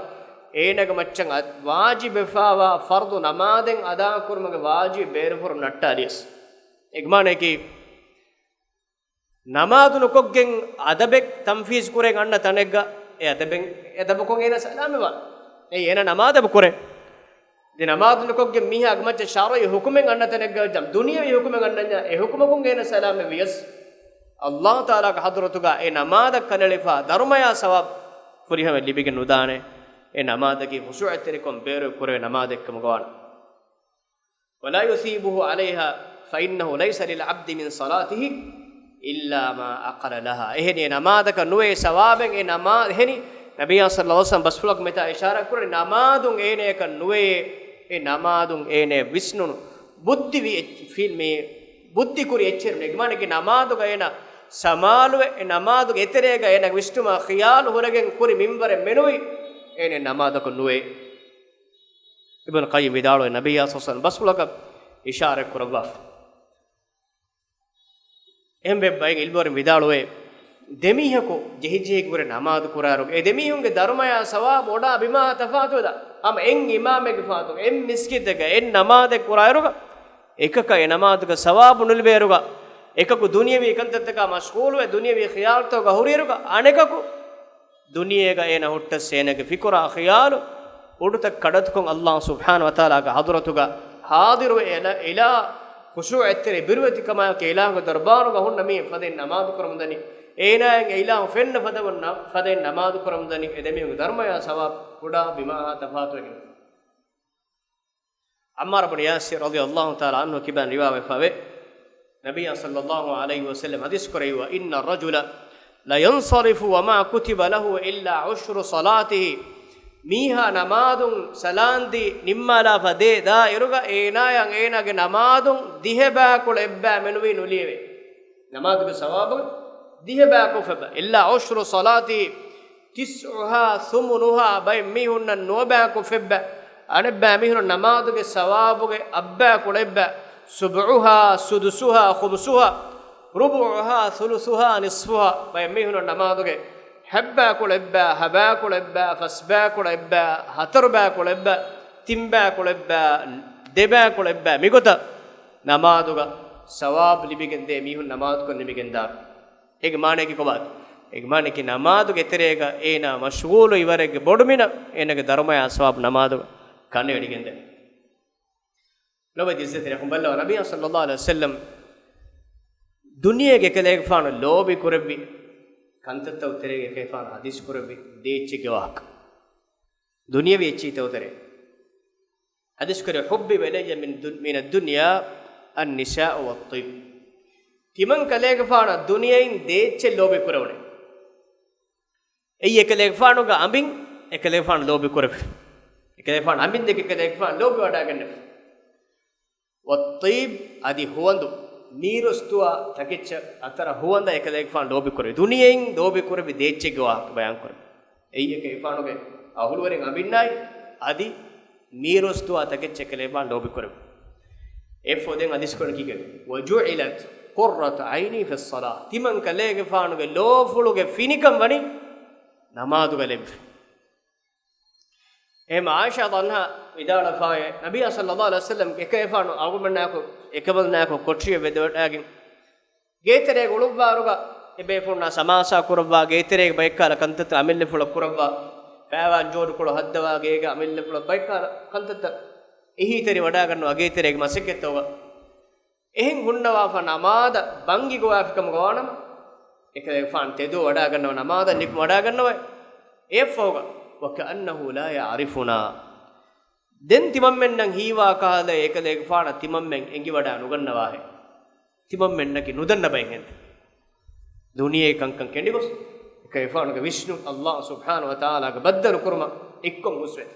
އޭނާގެ މައްޗަށް އަ-، ވާޖިބުވެފާވާ ފަރުޟު ނަމާދެއް އަދާކުރުމުގެ ވާޖިބު ބޭރުފުށުން ނައްޓާލިޔަސް. އޭގެ މާނައަކީ، ނަމާދު ނުކޮށްގެން އަދަބެއް ތަންފީޒު ކުރެވިގެން އަންނަ ތަނެއްގަ، އެ އަދަބެއް، އެ އަދަބުކޮށް އޭނަ ސަލާމަތްވާނެ. އެއީ އޭނަ ނަމާދަށް ކުރޭ. ދެން ނަމާދު ނުކޮށްގެން މީހާގެ މައްޗަށް ޝަރުޢީ ޙުކުމެއް އަންނަ ތަނެއްގަ ވެއްޖާމަ، ދުނިޔަވީ ޙުކުމެއް އަންނަންޏާ، އެ ޙުކުމަކުން އޭނަ ސަލާމަތް ވިޔަސް، ﷲ ތަޢާލާގެ ޙަޟްރަތުގަ އެ ނަމާދަށް ކަނޑައެޅިފަ ދަރުމަޔާ ސަވާބު ފުރިހަމަ ލިބިގެން ނުދާނެ. އެ ނަމާދަކީ ޚުޝޫޢަތްތެރިކޮށް ބޭރު ކުރެވޭ ނަމާދެއްކަމުގަވާނެ. ولا يثيبه عليها فإنه ليس للعبد من صلاته إلا ما أقل لها. އެހެނީ އެ ނަމާދަކަށް ނުވޭ ސަވާބެއް، އެ ނަމާ-، އެހެނީ ނަބިއްޔާ ޞައްލައްލާހު ޢަލައިހި ވަސައްލަމަ ބަސްފުޅަކު މިތާ އިޝާރާތް ކުރަނީ ނަމާދުން އޭނަޔަކަށް ނުވޭ، އެ ނަމާދުން އޭނަ ވިސްނުނު، ބުއްދި ވި އެއްޗި-، ފީލް މި ބުއްދި ކުރި އެއްޗެއް ނު. އެގެ މާނައަކީ ނަމާދުގަ އޭނަ ސަމާލުވެ، އެ ނަމާދުގެ އެތެރޭގަ އޭނަގެ ވިސްނުމާ ޚިޔާލު ހުރެގެން ކުރި މިންވަރެއް މެނުވީ އޭނަ ނަމާދަކަށް ނުވޭ. އިބްނު ޤައްޔިމް ވިދާޅުވޭ ނަބިއްޔާ ޞައްލައްލާހު ޢަލައިހި ވަސައްލަމަ ބަސްފުޅަކަށް އިޝާރާތް ކުރައްވާފަ. އެހެންވެ ބައެއް ޢިލްމުވެރިން ވިދާޅުވޭ، ދެމީހަކު ޖެހިޖެހިގެން ކުރެ ނަމާދު ކުރާއިރު، އެ ދެމީހުންގެ ދަރުމަޔާ ސަވާބު ބޮޑާ ބިމާ ތަފާތުވެދާ. ހަމަ އެއް އިމާމެއްގެ ފަހަތުގަ، އެއް މިސްކިތެއްގަ، އެއް ނަމާދެއް ކުރާއިރުގަ، އެކަކަށް އެ ނަމާދުގެ ސަވާބު ނުލިބޭއިރުގަ، އެކަކު ދުނިޔަވީ ކަންތައްތަކާ މަޝްޣޫލުވެ، ދުނިޔަވީ ޚިޔާލުތަކުގަ ހުރިއިރުގަ، އަނެކަކު ދުނިޔޭގަ އޭނަ ހުއްޓަސް އޭނަގެ ފިކުރާ ޚިޔާލު އުޑުތައް ކަޑަތުކޮށް، ﷲ ސުބްޙާނަހޫ ވަތަޢާލާގެ ޙަޟްރަތުގަ ޙާޟިރުވެ، އެ އިލާ-، އިލާހު ޚުޝޫޢަތްތެރި ބިރުވެތިކަމާއެކު އިލާހުގެ ދަރުބާރުގަ ހުންނަ މީހެއް ފަދައިން ނަމާދު ކުރަމުންދަނީ، އޭނާއަށް އެ އިލާހު ފެންނަ ފަދައިން ނަ-، ފަދައިން ނަމާދު ކުރަމުންދަނީ، އެ ދެމީހުންގެ ދަރުމަޔާ ސަވާބު ކުޑާ ބިމާއާ ތަފާތުވެގެން. ޢައްމާރު ބުނު ޔާސިރު ރަޟިޔަﷲ ތަޢާލާ ޢަންހު ކިބައިން ރިވާވެފަވޭ، ނަބިއްޔާ ޞައްލައްލާހު ޢަލައިހި ވަސައްލަމަ ޙަދީޘް ކުރެއްވި، إن الرجل لينصرف وما كتب له إلا عشر صلاته. މީހާ ނަމާދުން ސަލާންދީ ނިންމާލާފަ ދޭ ދާއިރުގަ އޭނާއަށް އޭނާގެ ނަމާދުން ދިހަ ބައިކުޅަ އެއްބައި މެނުވީ ނުލިޔެވޭ. ނަމާދުގެ ސަވާބުގެ ދިހަ ބައިކުޅަ އެއްބައި. إلا عشر صلاته تسعها ثمنها، ބައެއް މީހުންނަށް ނުވަ ބައިކުޅަ އެއްބައި، އަނެއްބައި މީހުންނަށް ނަމާދުގެ ސަވާބުގެ އަށްބައިކުޅަ އެއްބައި، سبعها سدسها خمسها ربعها ثلثها نصفها، ބައެއް މީހުންނަށް ނަމާދުގެ ހަތްބައިކުޅަ އެއްބައި، ހަ ބައިކުޅަ އެއްބައި، ފަސް ބައިކުޅަ އެއްބައި، ހަތަރު ބައިކުޅަ އެއްބައި، ތިން ބައިކުޅަ އެއްބައި، ދެ ބައިކުޅަ އެއްބައި، މިގޮތަށް ނަމާދުގަ ސަވާބު ލިބިގެން ދޭ މީހުން ނަމާދުކޮށް ނިމިގެންދާ. އޭގެ މާނައަކީ ކޮބާތަ؟ އޭގެ މާނައަކީ ނަމާދުގެ ތެރޭގަ އޭނާ މަޝްޣޫލު އިވަރެއްގެ ބޮޑުމިނަށް އޭނާގެ ދަރުމަޔާ ސަވާބު ނަމާދުގަ ކަނޑައެޅިގެންދޭ. ލޮބުވެތި އިއްޒަތްތެރި އަޚުން، ބައްލަވާ، ނަބިއްޔާ ޞައްލައްލާހު ޢަލައިހި ވަސައްލަމް ދުނިޔޭގެ އެކަލޭގެފާނު ލޯބި ކުރެއްވި ކަންތައްތައް ތެރޭގަ އެކަލޭގެފާނު ޙަދީޘް ކުރެއްވި ދޭއްޗެއްގެ ވާހަކަ. ދުނިޔަވީ އެއްޗިހިތައް ތެރޭ. ޙަދީޘް ކުރޭ، حبب إلي من دن-، من الدنيا النساء والطيب. ތިމަން ކަލޭގެފާނަށް ދުނިޔެއިން ދޭއްޗެއް ލޯބި ކުރެވުނެ. އެއީ އެކަލޭގެފާނުގެ އަނބިން އެކަލޭގެފާނު ލޯބި ކުރެވި. އެކަލޭގެފާނު އަނބިން ދެކެ އެކަލޭގެފާނު ލޯބި ވަޑައިގެންނެވި. والطيب، އަދި ހުވަނދު، މީރުއްސުތުވާ ތަކެއްޗަށް އަތަރަ ހުވަނދަށް އެކަލޭގެފާނު ލޯބި ކުރެވި. ދުނިޔެއިން ލޯބި ކުރެވި ދޭއްޗެއްގެ ވާހަކަ ބަޔާން ކުރެވި. އެއީ އެކަލޭގެފާނުގެ އަހުލުވެރިން އަނބިންނާއި އަދި މީރުއްސުތުވާ ތަކެއްޗަށް އެކަލޭގެފާނު ލޯބި ކުރެވި. އެއްފަހު ދެން ޙަދީޘް ކުރަނީ ކީކޭ؟ وجعلت قرة عيني في الصلاة. ތިމަން ކަލޭގެފާނުގެ ލޯފުޅުގެ ފިނިކަން ވަނީ ނަމާދުގަ ލެއްވި. އެހެން ޢާއިޝާ ރަޟިޔަﷲ ޢަންހާ ވިދާޅުވެފައި، ނަބިއްޔާ ޞައްލައްލާހު ޢަލައިހި ވަސައްލަމް އެކަލޭގެފާނު އަޅުގަނޑުމެންނާއެކު އެކަމަލުންނާއެކު ކޮޓަރިއަށް ވެދެވަޑައިގެން ގޭތެރޭގަ އުޅުއްވާއިރުގަ އެބޭފުޅުންނާ ސަމާސާ ކުރައްވާ، ގޭތެރޭގެ ބައެއްކަހަލަ ކަންތައްތައް އަމިއްލަފުޅަށް ކުރައްވާ، ފައިވާން ޖޯޑުކޮޅު ހައްދަވާ، ގޭގެ އަމިއްލަފުޅަށް ބައެއްކަހަލަ ކަންތައްތައް އެހީތެރިވަޑައިގަންނަވާ ގޭތެރޭގެ މަސައްކަތްތަކުގަ. އެހެން ހުންނަވާފަ ނަމާދަށް ބަންގި ގޮވާފިކަމުގަ ވާނަމަ، އެކަލޭގެފާނު ތެދުވެވަޑައިގަންނަވާ ނަމާދަށް ނިކުމެވަޑައިގަންނަވައި. އެއަށްފަހުގަ، وكأنه لا يعرفنا. ދެން ތިމަންމެންނަށް ހީވާ ކަހަލަ އެކަލޭގެފާނަށް ތިމަންމެން އެނގިވަޑައި ނުގަންނަވާހެން. ތިމަންމެންނަކީ ނުދަންނަ ބައެއްހެން. ދުނިޔޭ ކަންކަން ކެނޑިގޮސް، އެކަލޭގެފާނުގެ ވިސްނުން ﷲ ސުބްޙާނަހޫ ވަތަޢާލާގެ ބައްދަލު ކުރުމަށް އެއްކޮށް ހުސްވޭތޯ.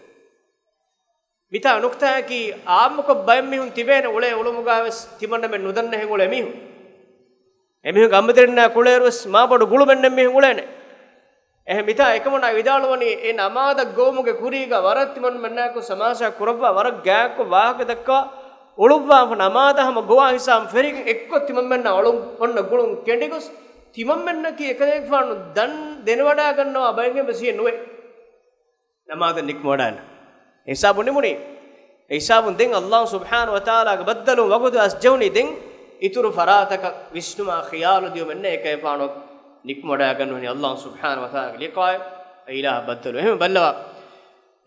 މިތާ ނުކްތާއަކީ، އާއްމުކޮށް ބައެއް މީހުން ތިބޭނެ އުޅޭ އުޅުމުގަވެސް ތިމަންނަމެން ނުދަންނަހެން އުޅޭ މީހުން. އެމީހުންގެ އަނބުތެރިންނާ ކުޅޭއިރުވެސް މާބޮޑު ގުޅުމެއް ނެތް މީހުން އުޅޭނެ. އެހެން މިތާ އެކަމަނާ ވިދާޅުވަނީ، އެ ނަމާދަށް ގޮވުމުގެ ކުރީގަ ވަރަށް ތިމަންމެންނާއެކު ސަމާސާ ކުރައްވާ، ވަރަށް ގާތްކޮށް ވާހަކަ ދައްކާ، އުޅުއްވާފަ ނަމާދަށް ހަމަ ގޮވާ ހިސާބުން ފެށިގެން އެއްކޮށް ތިމަންމެންނާ އޮޅުން އޮންނަ ގުޅުން ކެނޑިގޮސް، ތިމަންމެންނަކީ އެކަލޭގެފާނު ދަން ދެނެވަޑައިގަންނަވާ ބައެއްހެން ވެސް ހިއެއް ނުވޭ. ނަމާދަށް ނިކުމެވަޑައިގަންނަ ހިސާބު ނިމުނީ. އެ ހިސާބުން ދެން ﷲ ސުބްޙާނަހޫ ވަތަޢާލާގެ ބައްދަލުން ވަގުތު އަސްޖެހުނީ. ދެން އިތުރު ފަރާތަކަށް ވިސްނުމާ ޚިޔާލު ދިޔުމެއް ނެތް އެކަލޭގެފާނު ނިކުމެވަޑައިގަންނަވަނީ ﷲ ސުބްޙާނަހޫ ވަތަޢާލާގެ ލިޤާއެއް. އެ އިލާހަށް ބައްދަލު. އެހެން ބައްލަވާ،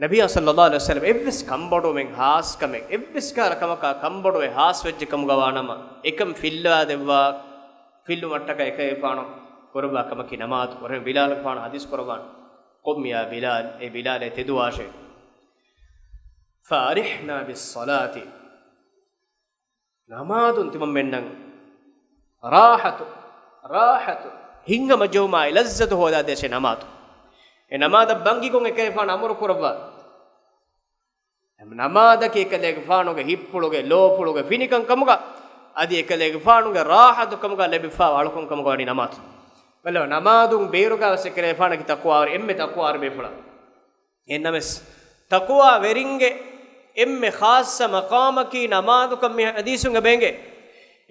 ނަބިއްޔާ ޞައްލައްލާހު ޢަލައިހި ވަސައްލަމް އެއްވެސް ކަންބޮޑުވުމެއް ހާސްކަމެއް، އެއްވެސް ކަހަލަ ކަމަކާ ކަންބޮޑުވެ ހާސްވެއްޖެ ކަމުގަ ވާނަމަ، އެކަން ފިއްލާދެއްވާ ފިއްލުމަށްޓަކައި އެކަލޭގެފާނު ކުރައްވާ ކަމަކީ ނަމާދު. އެހެން ބިލާލަކަށް ފާނު ޙަދީޘް ކުރައްވާނެ، "قم يا بلال، އޭ ބިލާލޭ ތެދުވާށޭ، فأرحنا بالصلاة، ނަމާދުން ތިމަންމެންނަށް ރާޙަތު، ރާޙަތު، ހިތްހަމަޖެހުމާއި ލައްޒަތު ހޯދާދޭށޭ ނަމާދު." އެ ނަމާދަށް ބަންގިކޮށް އެކަލޭގެފާނު އަމުރު ކުރައްވާ. ނަމާދަކީ އެކަލޭގެފާނުގެ ހިތްޕުޅުގެ، ލޯޕުޅުގެ ފިނިކަން ކަމުގަ، އަދި އެކަލޭގެފާނުގެ ރާޙަތު ކަމުގަ ލެބިފާ އަޅުކަން ކަމުގަ ވަނީ ނަމާދު. ބައްލަވާ، ނަމާދުން ބޭރުގަ ވެސް އެކަލޭގެފާނަކީ ތަޤްވާވެރި، އެންމެ ތަޤްވާވެރި ބޭފުޅާ. އެހެންނަމަވެސް، ތަޤްވާވެރިންގެ އެންމެ ޚާއްޞަ މަޤާމަކީ ނަމާދުކަން މި ޙަދީޘުން އެބަ އެނގޭ.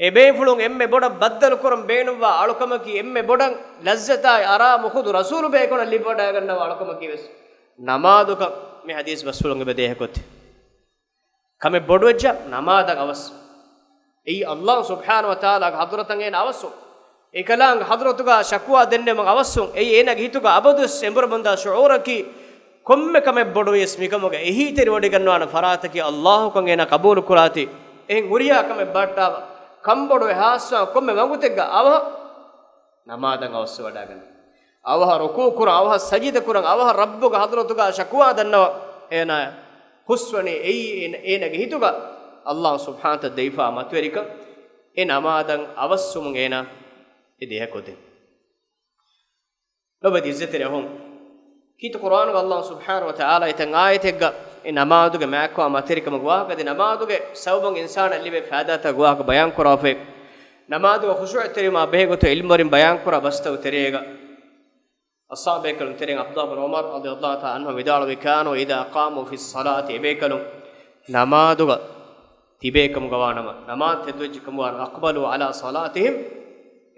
އެބޭފުޅުން އެންމެ ބޮޑަށް ބައްދަލުކުރަން ބޭނުންވާ އަޅުކަމަކީ، އެންމެ ބޮޑަށް ލައްޒަތާއި އަރާމު ޚުދު ރަސޫލު ބޭކަލުންނަށް ލިބިވަޑައިގަންނަވާ އަޅުކަމަކީ ވެސް ނަމާދުކަން މި ޙަދީޘް ބަސްފުޅުން އެބަ ދޭހަކޮށްދޭ. ކަމެއް ބޮޑުވެއްޖެ ނަމާދަށް އަވަސް. އެއީ ﷲ ސުބްޙާނަހޫ ވަތަޢާލާގެ ޙަޟްރަތަށް އޭނަ އަވަސްވުން. އެކަލާނގެ ޙަޟްރަތުގަ ޝަކުވާ ދެންނެވުމަށް އަވަސްވުން. އެއީ އޭނަގެ ހިތުގަ އަބަދުވެސް އެނބުރެމުންދާ ޝުޢޫރަކީ، ކޮންމެ ކަމެއް ބޮޑުވިޔަސް މިކަމުގެ އެހީތެރިވޮޑިގަންނަވާނެ ފަރާތަކީ ﷲ ކަން އޭނަ ޤަބޫލު ކުރާތީ. އެހެން ހުރިހާ ކަމެއް ބަހައްޓާފަ، ކަންބޮޑުވެ ހާސްވާ ކޮންމެ ވަގުތެއްގަ އަވަހަށް ނަމާދަށް އަވަސްވެވަޑައިގަންނަވާ. އަވަހަށް ރުކޫޢު ކުރަން، އަވަހަށް ސަޖިދަ ކުރަން، އަވަހަށް ރައްބުގެ ޙަޟްރަތުގަ ޝަކުވާ ދަންނަވަން އޭނާ ހުސްވަނީ. އެއީ އޭނަ، އޭނަގެ ހިތުގަ ﷲ ސުބްޙާނަހޫ ވަތަޢާލާ ދެވިފާ މަތިވެރިކަން. އެ ނަމާދަށް އަވަސްވުމުން އޭނާ އެ ދޭހަކޮށްދޭން. ލޮބުވެތި އިއްޒަތްތެރި އަޚުން، ކީރިތި ޤުރްއާނުގަ ﷲ ސުބްޙާނަހޫ ވަތަޢާލާ އެތައް އާޔަތެއްގަ އެ ނަމާދުގެ މާތްކޮށް މަތިވެރިކަމުގެ ވާހަކަ އަދި ނަމާދުގެ ސަބަބުން އިންސާނާ ލިބޭ ފައިދާތައް ގޮވާކަށް ބަޔާން ކުރާފައި، ނަމާދުގަ ޚުޝޫޢަތްތެރިވުމާ ބެހޭގޮތުން ޢިލްމުވެރިން ބަޔާންކުރާ ބަސްތަކުގެ ތެރޭގަ، އަޞްޙާބޭކަލުން ތެރެއިން ޢަބްދުﷲ ބިން ޢުމަރު ރަޟިޔަﷲ ތަޢާލާ ޢަންހުމާ ވިދާޅުވި، كانوا إذا قاموا في الصلاة، އެބޭކަލުން ނަމާދުގަ ތިބޭކަމުގަ ވާނަމަ، ނަމާދު ތެދުވެއްޖެ ކަމުގަ ވާނަމަ، أقبلوا على صلاتهم،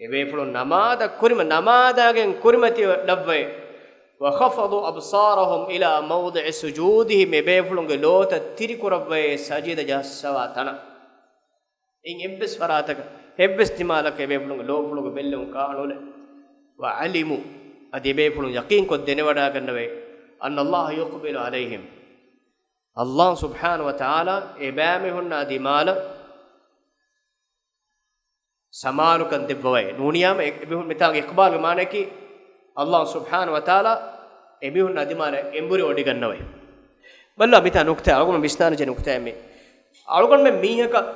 އެބޭފުޅުން ނަމާދަށް ކުރިމަ، ނަމާދާގެން ކުރިމަތިލައްވައޭ. وخفضوا أبصارهم إلى موضع سجودهم، އެބޭފުޅުންގެ ލޯތައް ތިރިކުރައްވައޭ ސަޖިދަ ޖަހައްސަވާ ތަނަށް. އިން އެއްވެސް ފަރާތަކަށް، އެއްވެސް ދިމާލަކަށް އެބޭފުޅުންގެ ލޯފުޅުގެ ބެއްލެވުން ކާނުލެ. وعلموا، އަދި އެބޭފުޅުން ޔަޤީންކޮށް ދެނެވަޑައިގަންނަވޭ، أن الله يقبل عليهم، ﷲ ސުބްޙާނަހޫ ވަތަޢާލާ އެބައިމީހުންނާ ދިމާލަށް ސަމާލުކަން ދެއްވަވައޭ. ނޫނިއްޔާމަ އެ-، އެބޭފުޅުން މިތާގެ އިޤްބާލްގެ މާނައަކީ، ﷲ ސުބްޙާނަހޫ ވަތަޢާލާ އެމީހުންނާ ދިމާލަށް އެނބުރިވޮޑިގަންނަވައޭ. ބައްލަވާ މިތާ ނުކުތާ، އަޅުގަނޑު ވިސްނާލަންޖެހޭ ނުކުތާއެއް މީ. އަޅުގަނޑުމެން މީހަކަށް،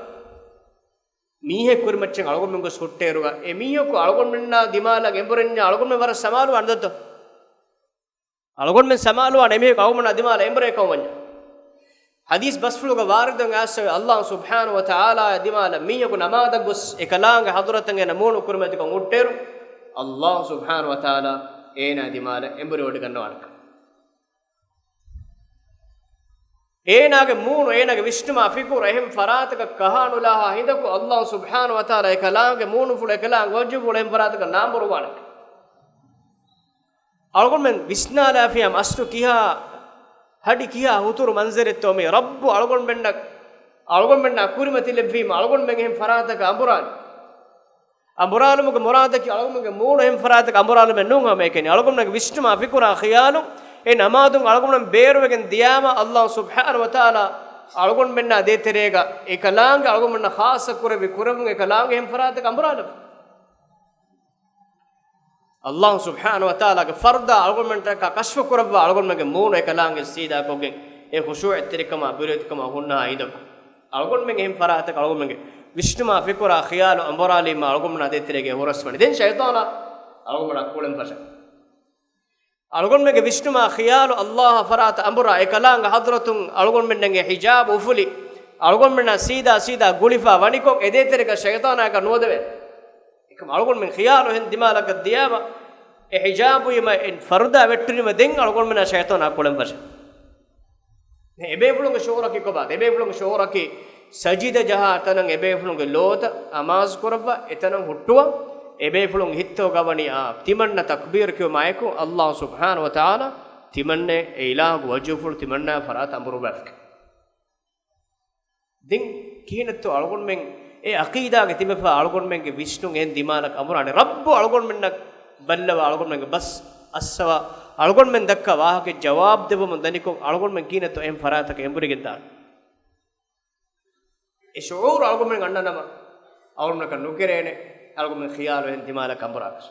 މީހެއް ކުރިމައްޗަށް އަޅުގަނޑުމެން ގޮސް ހުއްޓޭއިރުގަ، އެ މީހަކު އަޅުގަނޑުމެންނާ ދިމާލަށް އެނބުރެންޏާ އަޅުގަނޑުމެން ވަރަށް ސަމާލުވާނެ ދޯ؟ އަޅުގަނޑުމެން ސަމާލުވާނެ އެމީހަކު އަޅުގަނޑުމެންނާ ދިމާލަށް އެނބުރޭ ކަމަށް ވަންޏާ. ޙަދީޘް ބަސްފުޅުގަ ވާރިދުވެ އައިސްފައި، ﷲ ސުބްޙާނަހޫ ވަތަޢާލާ ދިމާލަށް މީހަކު ނަމާދަށް ގޮސް އެކަލާނގެ ޙަޟްރަތަށް އޭނަ މޫނު ކުރިމަތިކޮށް ހުއްޓޭއިރު، ﷲ ސުބްޙާނަހޫ ވަތަޢާލާ އޭނާ ދިމާލަށް އެނބުރިވޮޑިގަންނަވާނެ. އޭނާގެ މޫނު، އޭނާގެ ވިސްނުމާ ފިކުރު އެހެން ފަރާތަކަށް ކަހާނުލާހާ ހިނދަކު، ﷲ ސުބްޙާނަހޫ ވަތަޢާލާ އެކަލާނގެ މޫނުފުޅު، އެކަލާނގެ ވަޖުހުފުޅު އެހެން ފަރާތަކަށް ނާނބުރުވާނެ. އަޅުގަނޑުމެން ވިސްނާލާފިޔާމަ އަސްލު ކިހާ ހަޑި ކިހާ ހުތުރު މަންޒަރެއްތޯ މީ؟ ރައްބު އަޅުގަނޑުމެންނަށް، އަޅުގަނޑުމެންނާ ކުރިމަތިލެއްވީމަ އަޅުގަނޑުމެން އެހެން ފަރާތަކަށް އަނބުރާނެ. އަނބުރާލުމުގެ މުރާދަކީ އަޅުގަނޑުމެންގެ މޫނު އެހެން ފަރާތަކަށް އަނބުރާލުމެއް ނޫން ހަމައެކަނި. އަޅުގަނޑުމެންގެ ވިސްނުމާ ފިކުރާ ޚިޔާލު އެ ނަމާދުން އަޅުގަނޑުމެން ބޭރުވެގެން ދިޔާމަ، ﷲ ސުބްޙާނަހޫ ވަތަޢާލާ އަޅުގަނޑުމެންނާ ދޭތެރޭގަ އެކަލާނގެ އަޅުގަނޑުމެންނަށް ޚާއްޞަ ކުރެއްވި ކުރެއްވުން އެކަލާނގެ އެހެން ފަރާތަކަށް އަނބުރާލައްވަ. ﷲ ސުބްޙާނަހޫ ވަތަޢާލާގެ ފަރުދާ އަޅުގަނޑުމެންނަށް ކަ-، ކަޝްފު ކުރައްވާ އަޅުގަނޑުމެންގެ މޫނު އެކަލާނގެ ސީދާ ކޮށްގެން އެ ޚުޝޫޢަތްތެރިކަމާ ބިރުވެތިކަމާ ހުންނަ ހިނދަކު އަޅުގަނޑުމެން އެހެން ފަރާތަކަށް އަޅުގަނޑުމެންގެ ވިސްނުމާ ފިކުރާ ޚިޔާލު އަނބުރާލީމާ އަޅުގަނޑުމެންނާ ދޭތެރޭގަ އެ ހުރަސްވަނީ. ދެން ޝައިޠާނާ އަޅުގަނޑުމެންނާ ކުޅެން ފަށަ. އަޅުގަނޑުމެންގެ ވިސްނުމާ ޚިޔާލު ﷲ އާ ފަރާތަށް އަނބުރާ އެކަލާނގެ ޙަޟްރަތުން އަޅުގަނޑުމެންނަށް އެ ޙިޖާބު އުފުލި، އަޅުގަނޑުމެންނާ ސީދާ ސީދާ ގުޅިފާ ވަނިކޮށް އެ ދޭތެރޭގަ ޝައިޠާނާއަކަށް ނުވަދެވޭނެ. އެކަމަ އަޅުގަނޑުމެން ޚިޔާލު އެހެން ދިމާލަކަށް ދިޔާމަ، އެ ޙިޖާބު ވީމަ އެ ފަރުދާ ވެއްޓުނީމަ ދެން އަޅުގަނޑުމެންނާ ޝައިޠާނާ ކުޅެން ފަށަ. އެބޭފުޅުންގެ ޝުޢޫރަކީ ކޮބާ؟ އެބޭފުޅުންގެ ޝުޢޫރަކީ ސަޖިދަ ޖަހާ ތަނަށް އެބޭފުޅުންގެ ލޯތައް އަމާޒު ކުރައްވާ އެތަނަށް ހުއްޓުވާ، އެބޭފުޅުންގެ ހިތްތަކުގަ ވަނީ އާ ތިމަންނަ ތަކްބީރު ކިޔުމާއެކު ﷲ ސުބްޙާނަހޫ ވަތަޢާލާ ތިމަންނަ އެ އިލާހުގެ ވަޖުހުފުޅު ތިމަންނަ ފަރާތަށް އަނބުރުއްވާފި. ދެން ކިހިނެއްތޯ އަޅުގަނޑުމެން އެ ޢަޤީދާގަ ތިބެފާ އަޅުގަނޑުމެންގެ ވިސްނުން އެހެން ދިމާލަކަށް އަނބުރާނެ؟ ރައްބު އަޅުގަނޑުމެންނަށް ބައްލަވާ އަޅުގަނޑުމެންގެ ބަސް އައްސަވާ އަޅުގަނޑުމެން ދައްކާ ވާހަކަ ޖަވާބު ދެއްވަމުން ދަނިކޮށް، އަޅުގަނޑުމެން ކިހިނެއްތޯ އެހެން ފަރާތަކަށް އެނބުރިގެން ދާން. އެ ޝުޢޫރު އަޅުގަނޑުމެން އަންނަ ނަމަ، އަޅުގަނޑަކަށް ނުކެރޭނެ، އަޅުގަނޑުމެން ޚިޔާލު އެހެން ދިމާލަކަށް އަނބުރާކަށް.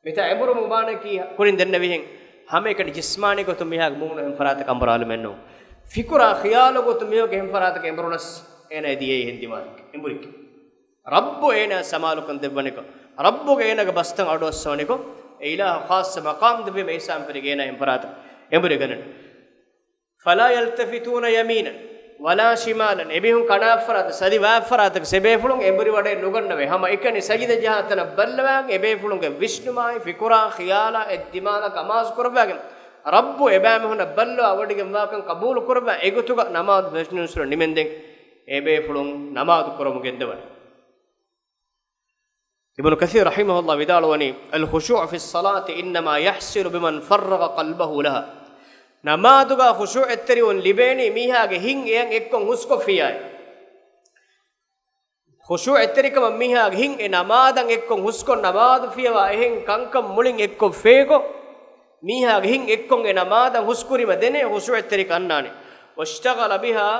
މިތާ އެނބުރުމުގެ މާނައަކީ ކުރިން ދެންނެވިހެން، ހަމައެކަނި ޖިސްމާނީ ގޮތުން މީހާގެ މޫނު އެހެން ފަރާތަކަށް އަނބުރާލުމެއް ނޫން. ފިކުރާ ޚިޔާލު ގޮތުން މީހަކު އެހެން ފަރާތަކަށް އެނބުރުނަސް، އޭނާ އެދިޔައީ އެހެން ދިމާލަކަށް އެނބުރިކަށް. ރައްބު އޭނާ ސަމާލުކަން ދެއްވަނިކޮށް، ރައްބުގެ އޭނާގެ ބަސްތައް އަޑުއައްސަވަނިކޮށް، އެ އިލާހު ޚާއްޞަ މަޤާމް ދެއްވީމަ އިސާން ފެރިގެން އޭނާ އެހެން ފަރާތަށް އެނބުރިގަނެން. فلا يلتفتون يمينا ولا شمالا، އެމީހުން ކަނާފަރާތަށް ސަދި ވާފަރާތަކަށް އެބޭފުޅުން އެނބުރިވަޑައެއް ނުގަންނަވޭ. ހަމަ އެކަނި ސަޖިދަ ޖަހާ ތަނަށް ބައްލަވާ، އެބޭފުޅުންގެ ވިސްނުމާއި ފިކުރާ ޚިޔާލާ އެ ދިމާލަކަށް އަމާޒު ކުރައްވާގެން، ރައްބު އެބައިމީހުންނަށް ބައްލަވާ ވޮޑިގެންވާކަން ޤަބޫލު ކުރައްވާ، އެގޮތުގަ ނަމާދު ފެށިނުންސުރަ ނިމެންދެން އެބޭފުޅުން ނަމާދު ކުރަމުން ގެންދަވަނީ. އިބްނު ކަސީރު ރަޙިމަހުﷲ ވިދާޅުވަނީ، الخشوع في الصلاة إنما يحصل بمن فرغ قلبه لها. ނަމާދުގަ ޚުޝޫޢަތްތެރިވުން ލިބޭނީ މީހާގެ ހިތް އެއަށް އެއްކޮށް ހުސްކޮށްފިއްޔާއި. ޚުޝޫޢަތްތެރިކަމަށް މީހާގެ ހިތް އެ ނަމާދަށް އެއްކޮށް ހުސްކޮށް، ނަމާދު ފިޔަވާ އެހެން ކަންކަން މުޅިން އެއްކޮށް ފޭކޮށް، މީހާގެ ހިތް އެއްކޮށް އެ ނަމާދަށް ހުސްކުރީމަ ދެން އެ ޚުޝޫޢަތްތެރިކަން އަންނާނެ. واشتغل بها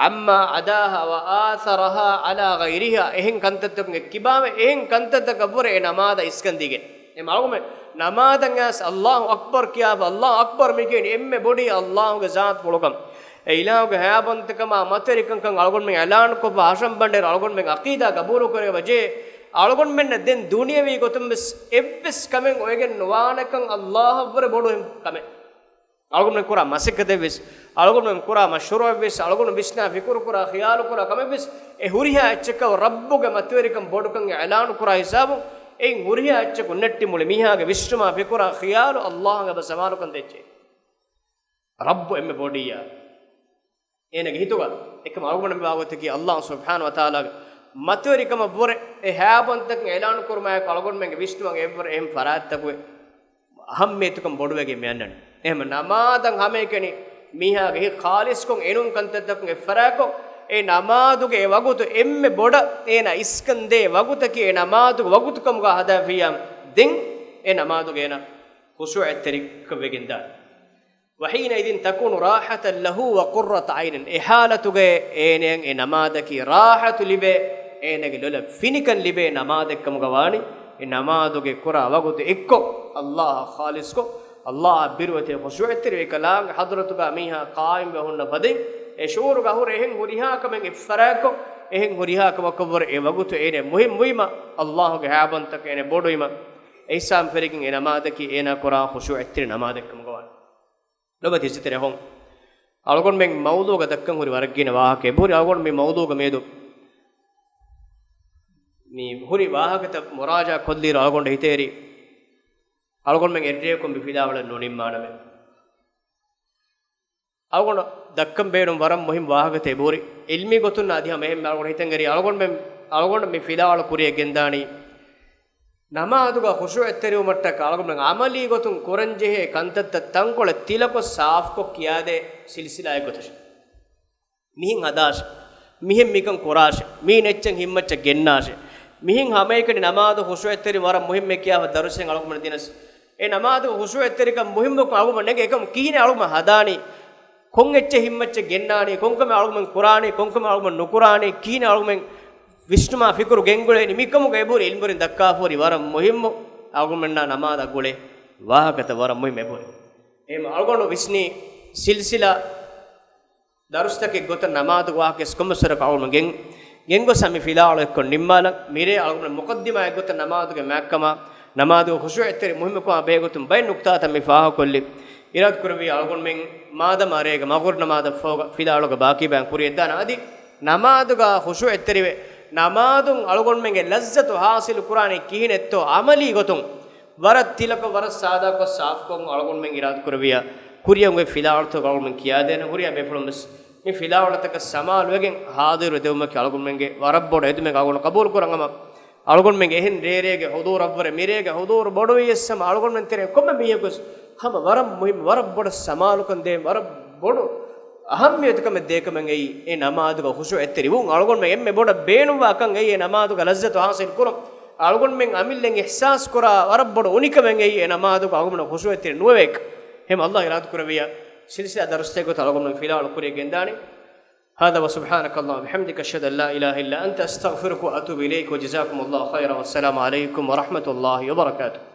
عما عداها وآثرها على غيرها، އެހެން ކަންތައްތަކުން އެ ކިބާވެ، އެހެން ކަންތައްތަކަށްވުރެ އެ ނަމާދަށް އިސްކަންދީގެން. އެ މައުމެ ނަމާދަށް އައިސް އައްލާހު އަކްބަރު ކިޔާފަ، އައްލާހު އަކްބަރު މި ކިޔަނީ އެންމެ ބޮޑީ އައްލާހުގެ ޒާތުފުޅުކަން. އެ އިލާހުގެ ހަޔާބަންތަކަމާ މަތިވެރިކަންކަން އަޅުގަނޑުމެން އިޢްލާނުކޮށްފަ ހަށަންބަނޑޭރު އަޅުގަނޑުމެން ޢަޤީދާ ގަބޫލުކުރެވޭ. އަޅުގަނޑުމެންނަށް ދެން ދުނިޔަވީ ގޮތުން ވެސް އެއްވެސް ކަމެއް އޮވެގެން ނުވާނެކަން އައްލާހަށްވުރެ ބޮޑު ކަމެއް. އަޅުގަނޑުމެން ކުރާ މަސައްކަތެއްވެސް، އަޅުގަނޑުމެން ކުރާ މަޝްރޫޢެއްވެސް، އަޅުގަނޑު ވިސްނާ ފިކުރު ކުރާ ޚިޔާލު ކުރާ ކަމެއްވެސް، އެ ހުރިހާ އެއްޗަކަށް ރައްބުގެ މަތިވެރިކަން ބޮޑުކަން އިޢްލާނު ކުރާ ހިސާބުން، އެއިން ހުރިހާ އެއްޗަކު ނެއްޓި މުޅި މީހާގެ ވިސްނުމާ ފިކުރާ ޚިޔާލު އައްލާހަށް އެބަ ސަމާލުކަން ދޭއްޗޭ. ރައްބު އެންމެ ބޮޑިއްޔާ. އޭނަގެ ހިތުގަ އެކަމަ އަޅުގަނޑު މި ވާގޮތަކީ އައްލާހު ސުބްޙާނަހު ވަތަޢާލާގެ މަތިވެރިކަމަށްވުރެ އެ ހަޔާބަންތަކަން އިޢްލާނު ކުރުމާއެކު އަޅުގަނޑުމެންގެ ވިސްނުމަށް އެއްވަރު އެހެން ފަރާތްތަކުގެ އަހައްމިއްޔަތުކަން ބޮޑުވެގެން މި އަންނަނީ. އެހެން ނަމާދަށް ހަމައެކަނި މީހާގެ ހިތް ޚާލިޞްކޮށް އެނޫން ކަންތައްތަކުން އެއްފަރާތްކޮށް، އެ ނަމާދުގެ އެ ވަގުތު އެންމެ ބޮޑަށް އޭނާ އިސްކަންދޭ ވަގުތަކީ އެ ނަމާދުގެ ވަގުތުކަމުގަ ހަދާފިއްޔާ ދެން އެ ނަމާދުގެ އޭނާ ޚުޝޫޢަތްތެރިކޮށް ވެގެން ދާނެ. وحينئذ تكون راحة له وقرة عين. އެ ޙާލަތުގައި އޭނައަށް އެ ނަމާދަކީ ރާޙަތު ލިބޭ، އޭނަގެ ލޮލަށް ފިނިކަން ލިބޭ ނަމާދެއްކަމުގަ ވާނީ. އެ ނަމާދުގެ ކުރާ ވަގުތު އެއްކޮށް، އައްލާހަށް ޚާލިޞްކޮށް، އައްލާހަށް ބިރުވެތި ޚުޝޫޢަތްތެރިވެ ކަލާނގެ ޙަޟްރަތުގަ މީހާ ޤާއިމްވެ ހުންނަ ފަދައިން، އެ ޝުޢޫރުގަ ހުރެ އެހެން ހުރިހާ ކަމެއް އެއްފަރާތްކޮށް، އެހެން ހުރިހާ ކަމަކަށްވުރެ އެ ވަގުތު އޭނަ މުހިންމުވީމަ، އައްލާހުގެ ހަޔާބަންތަކަށް އޭނަ ބޮޑުވީމަ، އެހިސާބުން ފެށިގެން އެ ނަމާދަކީ އޭނާ ކުރާ ޚުޝޫޢަތްތެރި ނަމާދެއްކަމުގަ ވާނެ. ލޮބުވެތި އިއްޒަތްތެރި އަޚުން، އަޅުގަނޑުމެން މައުޟޫޢުގަ ދައްކަން ހުރި ވަރަށް ގިނަ ވާހަކަ އެބަހުރި. އަޅުގަނޑު މި މައުޟޫޢުގަ މިއަދު މި ހުރި ވާހަކަތައް މުރާޖަޢާ ކޮށްލިއިރު އަޅުގަނޑަށް ހިތޭރި، އަޅުގަނޑުމެން އެއްރެއަކުން މި ފިލާވަޅެއް ނުނިންމާނަމޭ. އަޅުގަނޑު ދައްކަން ބޭނުން ވަރަށް މުހިންމު ވާހަކަތައް އެބަހުރި. ޢިލްމީ ގޮތުން އަދި ހަމަ އެހެން އަޅުގަނޑު ހިތަށް އެރި، އަޅުގަނޑުމެން، އަޅުގަނޑު މި ފިލާވަޅު ކުރިއަށް ގެންދާނީ ނަމާދުގަ ޚުޝޫޢަތްތެރިވުމަށްޓަކާ އަޅުގަނޑުމެން ޢަމަލީ ގޮތުން ކުރަންޖެހޭ ކަންތައްތައް ތަންކޮޅެއް ތިލަކޮށް ސާފުކޮށް ކިޔާދޭ ސިލްސިލާއެއް ގޮތަށް. މިހެން ހަދާށޭ، މިހެން މިކަން ކުރާށޭ، މީން އެއްޗެއް ހިތްމައްޗަށް ގެންނާށޭ، މިހެން ހަމައެކަނި ނަމާދު ޚުޝޫޢަތްތެރި ވަރަށް މުހިންމޭ ކިޔާފަ ދަރުސެއް އަޅުގަނޑު ދިނަސް، އެ ނަމާދުގެ ޚުޝޫޢަތްތެރިކަން މުހިންމުކަން އަޅުގަނޑު ނެގެ އެކަމު ކިހިނެއް އަޅުގަނޑު ހަދާނީ؟ ކޮން އެއްޗެއް ހިތްމައްޗަށް ގެންނާނީ؟ ކޮންކަމެއް އަޅުގަނޑު ކުރާނީ؟ ކޮންކަމެއް އަޅުގަނޑު ނުކުރާނީ؟ ކިހިނެއް އަޅުގަނޑު ވިސްނުމާ ފިކުރު ގެންގުޅޭނީ؟ މިކަމުގަ އެބަހުރި ޢިލްމުވެރިން ދައްކާފަ ހުރި ވަރަށް މުހިންމު، އަޅުގަނޑުމެންނާ ނަމާދަށް ގުޅޭ ވާހަކަތައް ވަރަށް މުހިންމު އެބަހުރި. އެހެން އަޅުގަނޑު ވިސްނީ ސިލްސިލާ ދަރުސްތަކެއް ގޮތަށް ނަމާދު ވާހަކަ ކޮންމެސް ވަރަކަށް އަޅުގަނޑު ގެން، ގެންގޮސް މި ފިލާވަޅު އެއްކޮށް ނިންމާލަން. މިރޭ އަޅުގަނޑު މުޤައްދިމާއެއް ގޮތަށް ނަމާދުގެ މާތްކަމާ، ނަމާދުގެ ޚުޝޫޢަތްތެރި މުހިންމުކަމާ ބެހޭ ގޮތުން ބައެއް ނުކުތާތައް މި ފާހަގަކޮށްލި. އިރާދަކުރެއްވިއްޔާ އަޅުގަނޑުމެން މާދަމާ ރޭގެ މަޣުރިބް ނަމާދަށް ފަހުގަ ފިލާވަޅުގެ ބާކީ ބަޔަން ކުރިއަށްދާނަން. އަދި ނަމާދުގަ ޚުޝޫޢަތްތެރިވެ، ނަމާދުން އަޅުގަނޑުމެންގެ ލައްޒަތު ޙާޞިލު ކުރާނީ ކިހިނެއްތޯ ޢަމަލީ ގޮތުން ވަރަށް ތިލަކޮށް، ވަރަށް ސާދާކޮށް، ސާފުކޮށް އަޅުގަނޑުމެން އިރާދަކުރެއްވިއްޔާ، ކުރިއަށް އޮތް ފިލާވަޅުތަކަށް އަޅުގަނޑުމެން ކިޔާދޭނަން. ހުރިހާ ބޭފުޅުން ވެސް މި ފިލާވަޅުތަކަށް ސަމާލުވެގެން ޙާޟިރު ދެވުމަކީ އަޅުގަނޑުމެންގެ ވަރަށް ބޮޑު އެދުމެއް. އަޅުގަނޑު ޤަބޫލު ކުރަން ހަމަ އަޅުގަނޑުމެންގެ އެހެން ރޭރޭގެ ޙުޟޫރަށްވުރެ، މިރޭގެ ޙުޟޫރު ބޮޑުވިޔަސް ހަމަ އަޅުގަނޑުމެން ތެރޭ ކޮންމެ މީހަކުވެސް ހަމަ ވަރަށް މުހިންމު، ވަރަށް ބޮޑަށް ސަމާލުކަން ދޭން، ވަރަށް ބޮޑު އަހައްމިޔަތުކަމެއް ދޭކަމަށް އެއީ އެ ނަމާދުގަ ޚުޝޫޢަތްތެރިވުން. އަޅުގަނޑުމެން އެންމެ ބޮޑަށް ބޭނުންވާ ކަން އެއީ އެ ނަމާދުގަ ލައްޒަތު ޙާޞިލު ކުރުން. އަޅުގަނޑުމެން އަމިއްލައަށް އިޙްސާސް ކުރާ ވަރަށް ބޮޑު އުނިކަމެއް އެއީ އެ ނަމާދުގަ އަޅުގަނޑު ޚުޝޫޢަތެރި ނުވެވޭކަށް. އެހެން ﷲ އިރާދަ ކުރެއްވިއްޔާ ސިލްސިލާ ދަރުސްތަކެއް ގޮތަށް އަޅުގަނޑުމެން ފިލާވަޅު ކުރިޔަށް ގެންދާނީ. هذا وسبحانك اللهم وبحمدك أشهد أن لا إله إلا أنت أستغفرك وأتوب إليك وجزاكم الله خيرا والسلام عليكم ورحمة الله وبركاته.